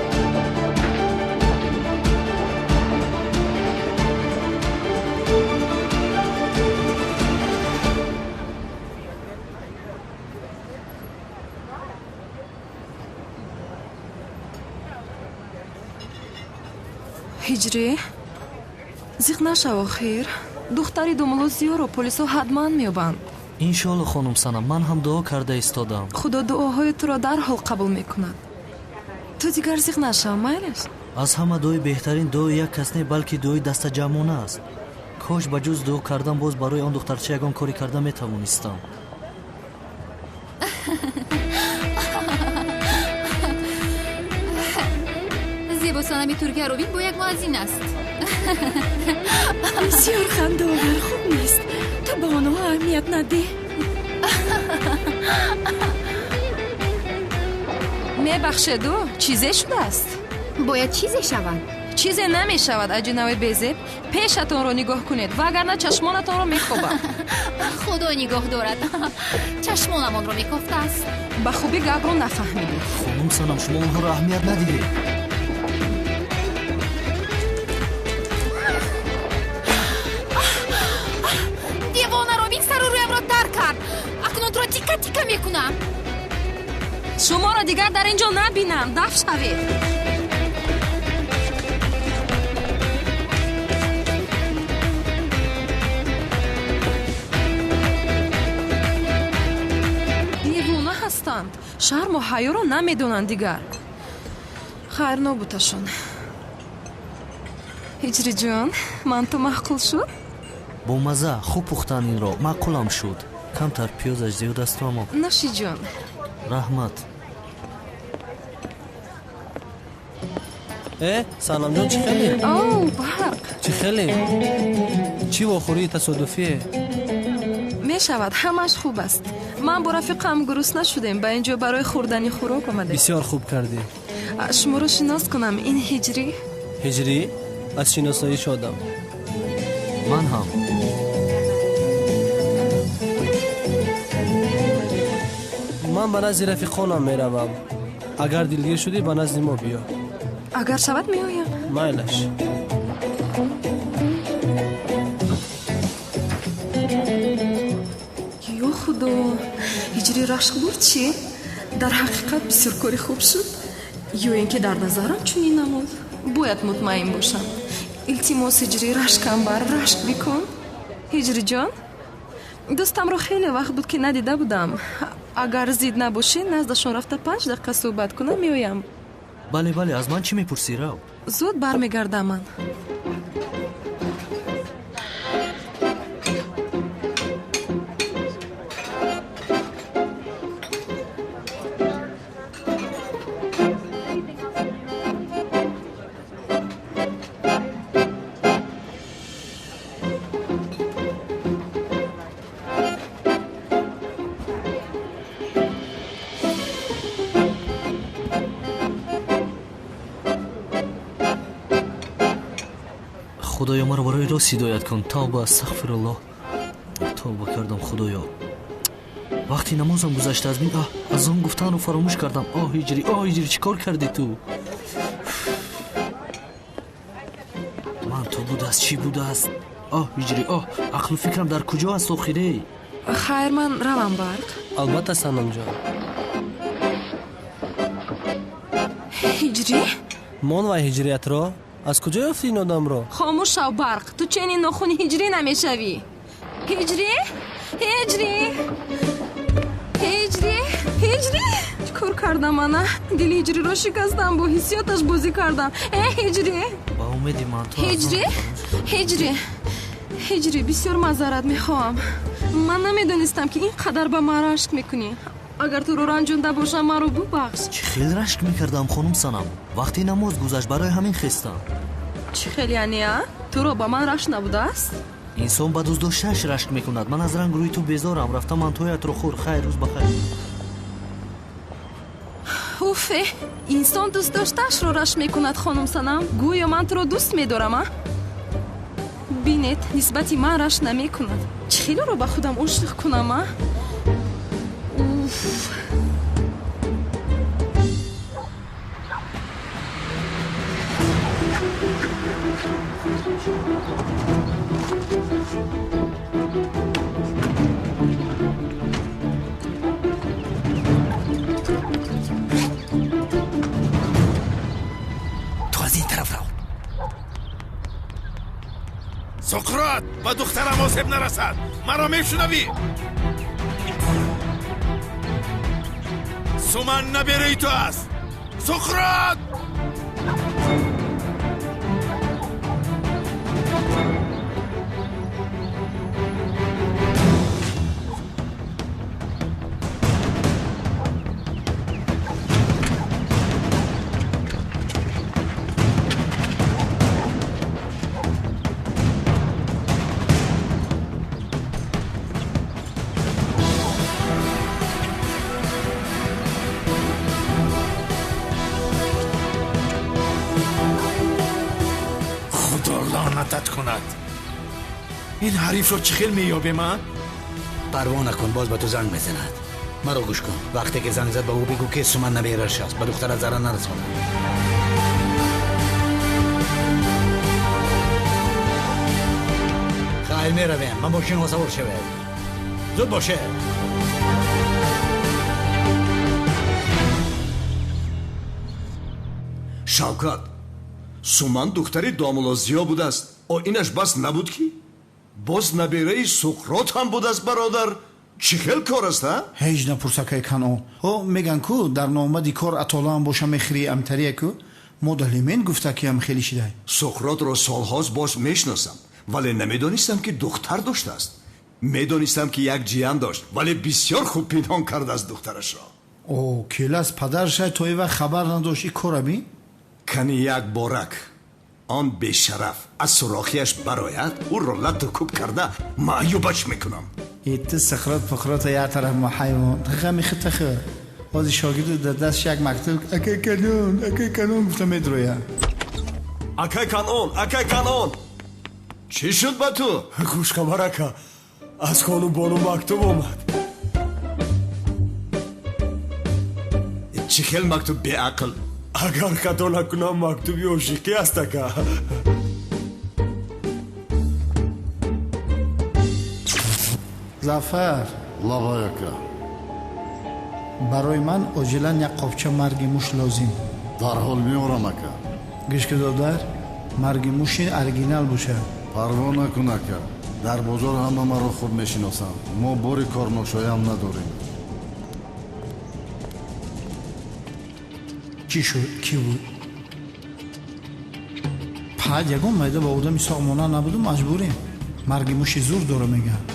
Ҳиҷрӣ, зиқ нашав охир. Духтари домулло Зиёро полисҳо ҳатман меёбанд. Иншоалло, хонум Санам, ман ҳам дуо карда истодам. Худо дуоҳои туро дарҳол қабул мекунад. Ту дигар зиқ нашав, майлаш? Аз ҳама дуои беҳтарин дуои як кас не, балки дуои дастаҷамъона аст. Кош ба ҷуз дуо кардан боз барои он духтарча ягон коре карда метавонистам. Зебо санами Туркияро бин, бо як муаззин аст. Бисёр хандаовар, хуб нест. Ту ба онҳо аҳамият надеҳ. Мебахшеду, чизе шудааст? Бояд чизе шавад. Чизе намешавад, аҷинави безеб. Пешатонро нигоҳ кунед, вагарна чашмонатонро мехобам. Худо нигоҳ дорад. Чашмонамонро мекофтааст. Ба хубӣ гапро нафаҳмидед. Хонум Санам, шумо онҳоро аҳамият надиҳед. Девонаро бин, сару рӯямро тар кард. Акнун туро тика тика мекунам. Шуморо дигар дар ин ҷо набинам. Даф шавед. Девона ҳастанд. Шарму ҳаёро намедонанд дигар. Хайр, нобуташон. Ҳиҷриҷон, ман ту маъқул шуд? Бо маза хуб пухтан инро маъқулам шуд. Камтар пиёзаш зиёд аст, аммо Нӯшиҷон. Раҳмат. Э, Санамҷон, чӣ хеле? Оу, Барқ. Чӣ хеле? Чӣ вохӯрии тасодуфие? Мешавад, ҳамааш хуб аст. Ман бо рафиқам гурусна шудем, ба ин ҷо барои хӯрдани хӯрок омадем. Бисёр хуб кардӣ. Шуморо шинос кунам, ин Ҳиҷрӣ. Ҳиҷрӣ? Аз шиносоӣ шодам. Ман ҳам. Ман ба назди рафиқонам меравам. Агар дилгир шудӣ, ба назди мо биё. Агар шавад, меоям. Майлаш. Ё Худо, Ҳиҷрӣ рашк бурд чӣ? Дар ҳақиқат бисёр кори хуб шуд. Ё ин ки дар назарам чунин намуд. Бояд мутмаин бошам. Илтимос, Ҳиҷрӣ, рашкам бар, рашк бикун. Ҳиҷриҷон, дӯстамро хеле вақт буд, ки надида будам. Агар зид набошӣ, наздашон рафта 5 дақиқа суҳбат кунам, меоям. Бале, бале, аз ман чӣ мепурсӣ, рав. Зуд бармегардам ман. Худоё, маро барои рост ҳидоят кун. Тавба, астағфируллоҳ, тавба кардам, Худоё. Вақти намозам гузашта аз мин азон гуфтанро фаромӯш кардам. Оҳ, Ҳиҷрӣ, оҳ, Ҳиҷрӣ, чӣ кор кардӣ ту? Ман то будааст, чӣ будааст? Оҳ, Ҳиҷрӣ, оҳ, ақлу фикрам дар куҷо аст охире? Хайр, ман равам, Барқ. Албатта, Санамҷон. Ҳиҷрӣ. Мон ва ҳиҷриятро аз куҷо ёфтӣ ин одамро? Хомӯш шав, Барқ, ту ченин нохуни Ҳиҷрӣ намешавӣ. Ҳиҷрӣ, Ҳиҷрӣ, Ҳиҷрӣ, Ҳиҷрӣ, чӣ кор кардам? Ана дили Ҳиҷриро шикастам, бо ҳиссиёташ бозӣ кардам. Э, Ҳиҷрӣ! Ба умеди ман ту. Ҳиҷрӣ, Ҳиҷрӣ, Ҳиҷрӣ, бисёр маъзарат мехоҳам. Ман намедонистам, ки ин қадар ба ман рашк мекунӣ. Агар туро ранҷонда бошам, маро бубахш. Чӣ хел рашк мекардам, хонум Санам? Вақти намоз гузашт, барои ҳамин хестам. Чӣ хел яъне, а? Туро ба ман рашк набудааст? Инсон ба дӯстдоштааш рашк мекунад. Ман аз ранг рӯи ту безорам. Рафта мантоятро хӯр. Хайр, рӯз бахайр. Уфе, инсон дӯстдоштаашро рашк мекунад, хонум Санам? Гӯё ман туро дӯст медорам, а? Бинед, нисбати ман рашк намекунад. Чӣ хелоро ба худам ошиқ кунам, а? Уф. Ту аз ин тараф рав. Суқрот, ба духтарам осеб нарасад, маро мешунавӣ? Суман набераи ту аст, Суқрот! Худо лаънатат кунад! Ин ҳарифро чӣ хел меёбем, а? Парво накун, боз ба ту занг мезанад. Маро гӯш кун, вақте ки занг зад, ба ӯ бигӯ, ки Суман набераш аст, ба духтарат зарар нарасонад. Хайр, меравем, ба мошинҳо савор шавед, зуд бошед. Шавкат, Суман духтари домулло Зиё будааст. О, инаш бас набуд, ки боз набераи Суқрот ҳам будааст. Бародар, чӣ хел кор аст, а? Ҳеҷ напурсакай, Канъо. О, меган ку, дар номади кор атолаам боша мехӯри, амтария ку мо далимен гуфта, ки ам хеле шидай. Суқротро солҳост боз мешиносам. Вале намедонистам, ки духтар доштааст. Медонистам, ки як ҷиян дошт, вале бисёр хуб пинҳон кардааст духтарашро. О, Келас падаршай то ин вақт хабар надошт, ин кора бин? Кани як борак он бешараф аз сурохиаш барояд, ӯро латту кӯб карда маъюбаш мекунам. Итти Сухрот пухрота як тараф, мо ҳайвон ғами хита хӯр. Ҳозир шогирду дар дастш як мактуб, акай Канон, акай Канон гуфта медрояд. Акай Канон, акай Канон, чӣ шуд ба ту? Хушхабар, ака, аз хонум Бону мактуб омад. Чӣ хел мактуб, беақл? Агар хато накунам, мактуби ошиқӣ аст, ака. Зафар. Лабай, ака. Барои ман оҷилан як қопча марги муш лозим. Дарҳол меорам, ака. Гӯш ки, додар, марги муши оригинал бошад. Парво накун, ака, дар бозор ҳама маро хуб мешиносанд. Мо бори корношоям надорем. Чӣ шуд? Кӣ буд? Пад ягон майда ба одами соғ монанд набуду, маҷбурем. Марги муши зур дора, мегӯянд.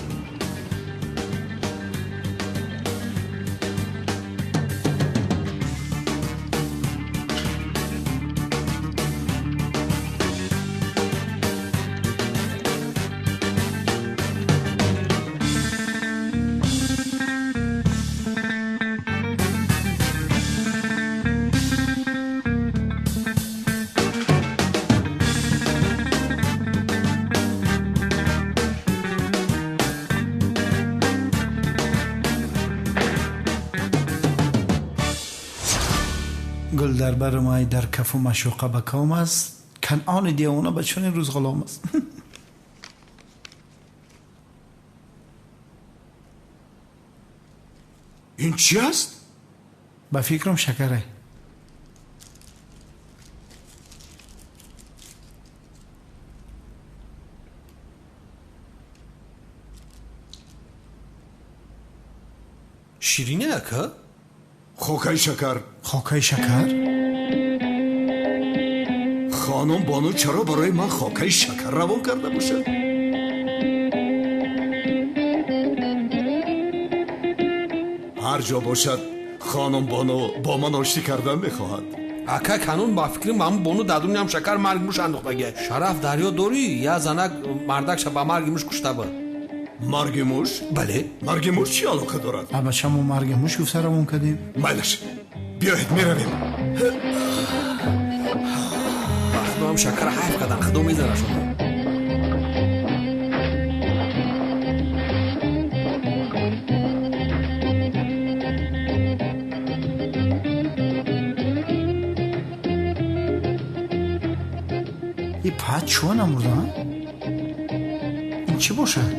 Гул дар бар май дар кафу машуқа ба ком аст, Канъони девона ба чунин рӯз ғулом аст. Ин чӣ аст? Ба фикрам, шакаре. Ширине, ака? Хокаи шакар. Хокаи шакар? Хонум Бону чаро барои ман хокаи шакар равон карда бошад? Ҳар ҷо бошад, хонум Бону бо ман оштӣ кардан мехоҳад. Ака Канун, ба фикрам, ҳамун Бону дар дуням шакар марги муш андохтагия. Шараф, дарё дорӣ, я занак мардакша ба марги муш кушта буд. Марги муш? Бале. Марги муш чӣ алоқа дорад? Абача, мо марги муш гуфта равон кардем. Майлаш, биёед, меравем. Ба худоам, шакара ҳайф кардан, худо мезанашон. И пад чӯ намурда? Ин чӣ бошад?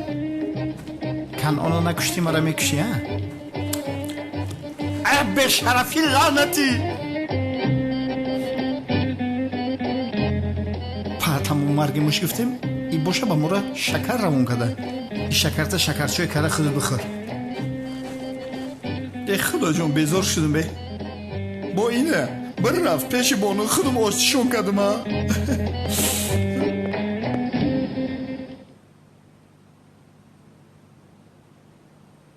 Канъоно накуштӣ, мара мекушӣ, а? А, бешарафи лаънатӣ! Пад ҳамон марги муш гуфтем, и боша ба мора шакар равон карда. И шакарта шакарчои кара худат бихӯр. Э, худоҷон, безор шудам бе. Бо ина бір рафт пеши Бону, худам оштишон кардам, а.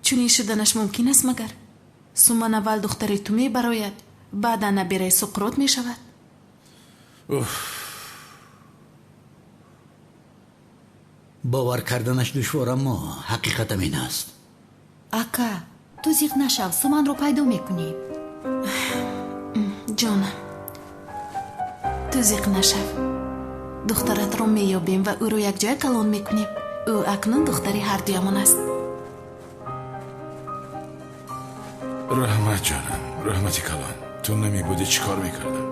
Чунин шуданаш мумкин аст магар? Суман аввал духтари ту мебарояд, баъдан набираи Суқрот мешавад. Бовар карданаш душвор, аммо ҳақиқатам ин аст. Ака, ту зиқ нашав, Суманро пайдо мекунӣ. Ҷонам, ту зиқ нашав, духтаратро меёбем ва ӯро якҷоя калон мекунем. Ӯ акнун духтари ҳардуямон аст. Раҳмат, ҷонам, раҳмати калон. Ту намебудӣ, чӣ кор мекардам?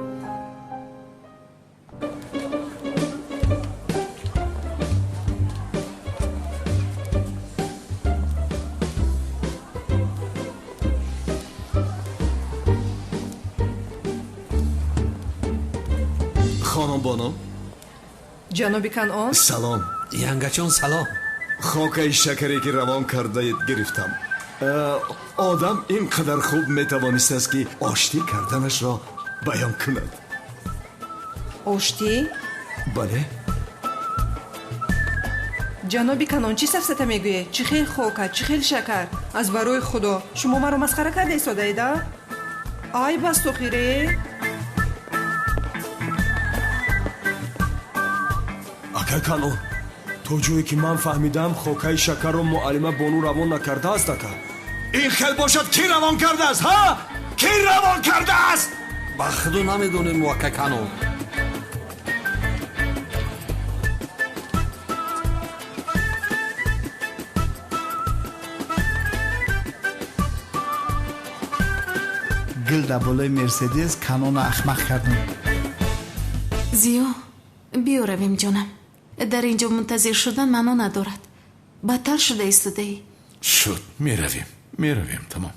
Хонум Бону. Ҷаноби Канъон. Салом. Янгачон, салом. Хокаи шакаре, ки равон кардаед, гирифтам. Одам ин қадар хуб метавонистааст, ки оштӣ карданашро баён кунад. Оштӣ? Бале. Ҷаноби Канон, чӣ сафсата мегӯед? Чӣ хел хока, чӣ хел шакар? Аз барои Худо, шумо маро масхара карда истодаед, а? Айб аст охире. Акай Канон, то ҷое ки ман фаҳмидам, хокаи шакарро муаллима Бону равон накардааст, ака. Ин хел бошад, кӣ равон кардааст, ҳа? Кӣ равон кардааст? Ба Худо намедонем, акай Канон. Гил дар болои Мерседес Канона ахмақ кардем. Зиё, биё равем, ҷонам. Дар ин ҷо мунтазир шудан маъно надорад. Бадтар шуда истодаӣ. Шуд, меравем, меравем, тамом.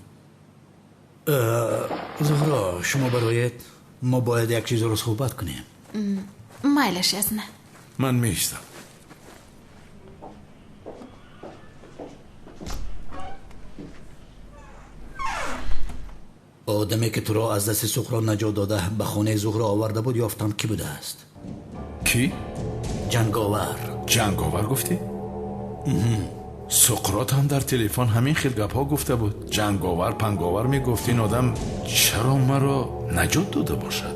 Зуҳро, шумо бароед, мо бояд як чизро суҳбат кунем. Майлаш, язна. Ман меистам. Одаме ки туро аз дасти Суқрот наҷот дода ба хонаи Зуҳро оварда буд, ёфтам, кӣ будааст. Кӣ? Ҷанговар. Ҷанговар гуфтӣ? Суқрот ҳам дар телефон ҳамин хел гапҳо гуфта буд. Ҷанговар, панговар мегуфт. Ин одам чаро маро наҷот дода бошад?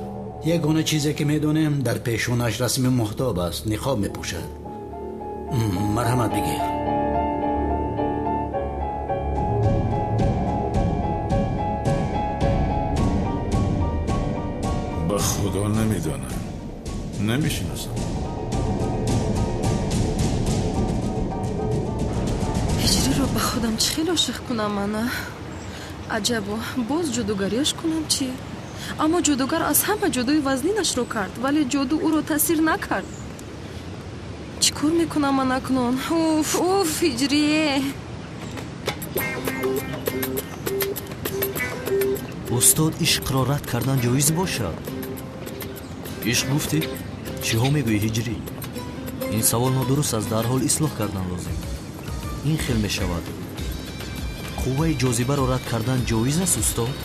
Ягона чизе ки медонем, дар пешонаш расми моҳтоб аст, ниқоб мепӯшад. Марҳамат, бигир. Ба Худо намедонам, намешиносам. Ҳиҷриро ба худам чӣ хел ошиқ кунам ана? Аҷабо, боз ҷодугариаш кунам чӣ? Аммо ҷодугар аз ҳама ҷодуи вазнинашро кард, вале ҷоду ӯро таъсир накард. Чӣ кор мекунам ман акнун? Уф, уф, Ҳиҷрие! Устод, ишқро рад кардан ҷоиз бошад? Ишқ гуфтӣ? Чиҳо мегӯӣ, Ҳиҷрӣ? Ин савол нодуруст аст, дарҳол ислоҳ кардан лозим. Ин хел мешавад. Қувваи ҷозибаро рад кардан ҷоиз аст, устод?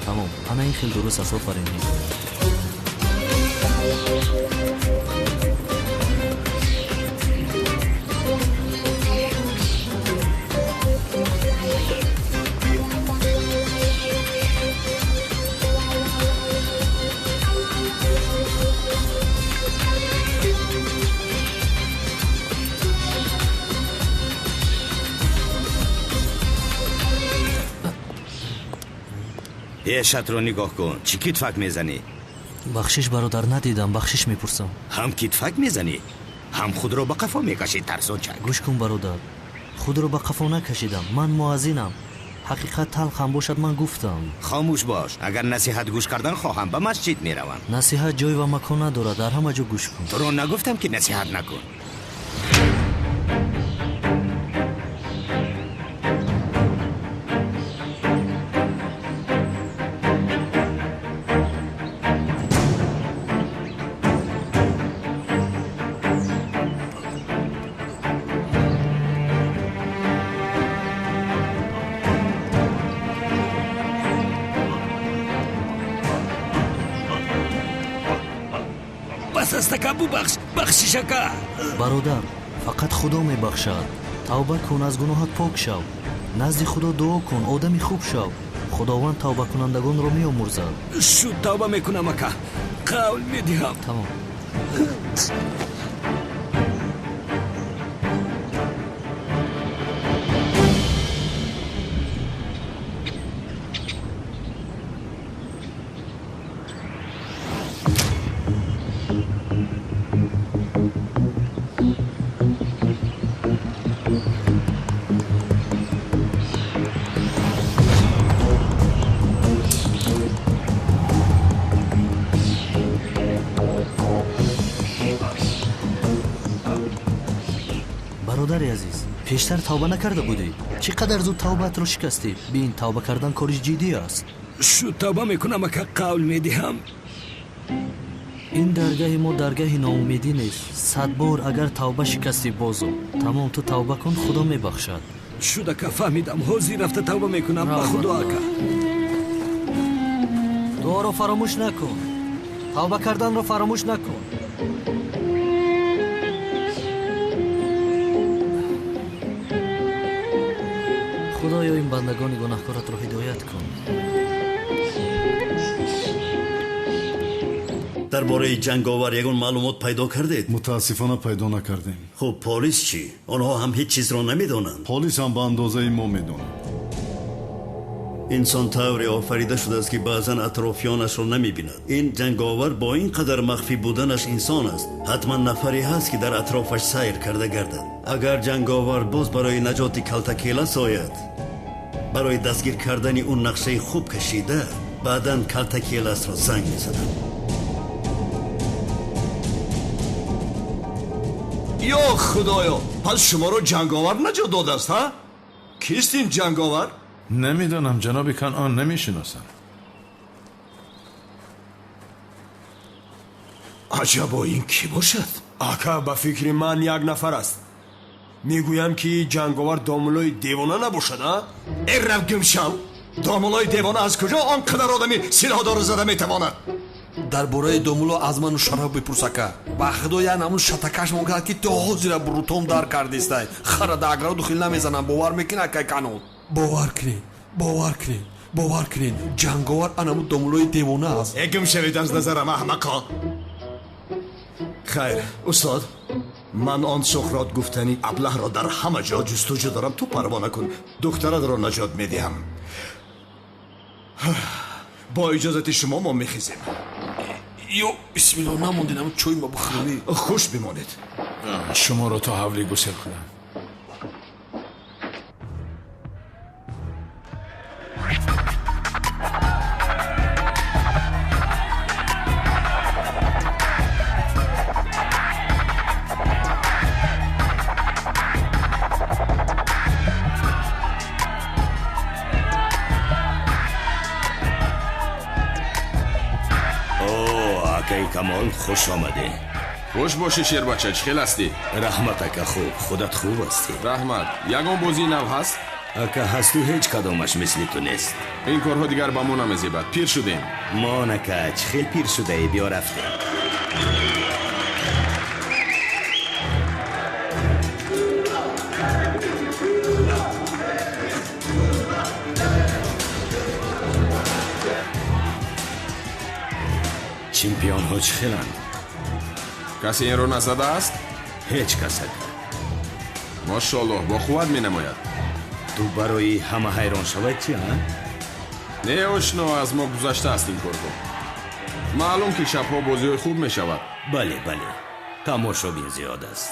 Тамом, ана ин хел дуруст аст. Офарин, Ҳиҷрӣ. Пешатро нигоҳ кун, чӣ китфак мезанӣ? Бахшиш, бародар, надидам, бахшиш мепурсам. Ҳам китфак мезанӣ, ҳам худро ба қафо мекашӣ, тарсончак. Гӯш кун, бародар, худро ба қафо накашидам, ман муаззинам. Ҳақиқат талх ҳам бошад, ман гуфтам. Хомӯш бош, агар насиҳат гӯш кардан хоҳам, ба масҷид меравам. Насиҳат ҷой ва макон надорад, дар ҳама ҷо гӯш кун. Туро нагуфтам ки насиҳат накун. Бубахш, бахшиш ака. Бародар, фақат Худо мебахшад. Тавба кун, аз гуноҳат пок шав. Назди Худо дуо кун, одами хуб шав. Худованд тавбакунандагонро меомӯрзад. Шуд, тавба мекунам ака, қавл медиҳам. Тамом. Бародари азиз, пештар тавба накарда будӣ? Чӣ қадар зуд тавбаатро шикастӣ? Бин, тавба кардан кори ҷиддӣ аст. Шуд, тавба мекунам ака, қавл медиҳам. Ин даргаҳи мо даргаҳи ноумедӣ нест. 100 бор агар тавба шикастӣ, бозо. Тамом, ту тавба кун, Худо мебахшад. Шуд ака, фаҳмидам. Ҳозир рафта тавба мекунам, ба Худо ака. Дуоро фаромӯш накун. Тавба карданро фаромӯш накун. Бандагони гунаҳкоратро ҳидоят кун. Дар бораи ҷанговар ягон маълумот пайдо кардед? Мутаассифона пайдо накардем. Хуб, полис чӣ? Онҳо ҳам ҳеҷ чизро намедонанд. Полис ҳам ба андозаи мо медонад. Инсон тавре офарида шудааст, ки баъзан атрофиёнашро намебинад. Ин ҷанговар бо ин қадар махфӣ буданаш инсон аст. Ҳатман нафаре ҳаст, ки дар атрофаш сайр карда гардад. Агар ҷанговар боз барои наҷоти Калтакелас ояд, барои дастгир кардани ӯ нақшаи хуб кашида, баъдан Калтакеласро занг мезанад. Ё худоё, пас шуморо ҷанговар наҷот додааст, ҳа? Кист ин ҷанговар? Намедонам, ҷаноби Канъон, намешиносам. Аҷабо, ин кӣ бошад? Ака, ба фикри ман як нафар аст. Мегӯям, ки ҷанговар домулои девона набошад, а? Э, рав гумшав! Домулои девона аз куҷо он қадар одами силоҳдорро зада метавонад? Дар бораи домуло аз ману Шараф бипурс, ака. Ба худо, як намун шатакаш мон кард, ки то ҳозира рутом дар кардистай. Хара да аграду хил намезанам, бовар мекунӣ, акай Канон? Бовар кунед, бовар кунед, бовар кунед, ҷанговар анаму домулои девона аст. Э, гум шавед аз назарам, аҳмақо! Хайр, устод, ман он Суқрот гуфтани аблаҳро дар ҳама ҷо ҷустуҷӯ дорам. Ту парво накун, духтаратро наҷот медиҳам. Бо иҷозати шумо мо мехезем. Ё бисмилло, намондинам чой ма бихӯрӣ. Хуш бимонед. Шуморо то ҳавлӣ гусел кунам. Камол, хуш омадӣ. Хуш бошӣ, шербача, чӣ хел ҳастӣ? Раҳмат, ака, хуб. Худат хуб ҳастӣ? Раҳмат. Ягон бозии нав ҳаст? Ака, ҳасту, ҳеҷ кадомаш мисли ту нест. Ин корҳо дигар ба мо намезебад, пир шудем. Мон, ака, чӣ хел пир шудаӣ? Биё, рафтем. Чемпионҳо чӣ хеланд? Касе инро назадааст? Ҳеҷ кас, ака. Мошоаллоҳ, бо қувват менамояд. Ту барои ҳама ҳайрон шавад чи, а? Не, ошно, аз мо гузаштааст ин корҳо. Маълум, ки шабҳо бозиҳои хуб мешавад. Бале, бале, тамошобин зиёд аст.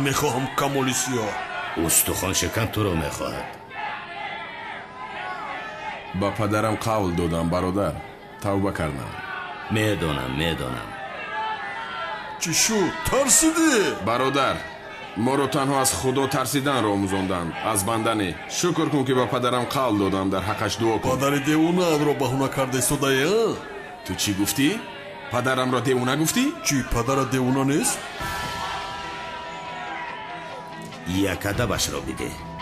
мехоҳам камоли сиёҳ. Устухоншикан туро мехоҳад. Ба падарам қавл додам, бародар, тавба кардам. Медонам, медонам. Чӣ шуд, тарсидӣ? Бародар, моро танҳо аз Худо тарсиданро омӯзонданд, аз банда не. Шукр кун, ки ба падарам қавл додам, дар ҳаққаш дуо кун. Падари девонаатро баҳона карда истодаӣ, а? Ту чӣ гуфтӣ? Падарамро девона гуфтӣ? Чӣ, падарат девона нест? Як адабашро бидеҳ.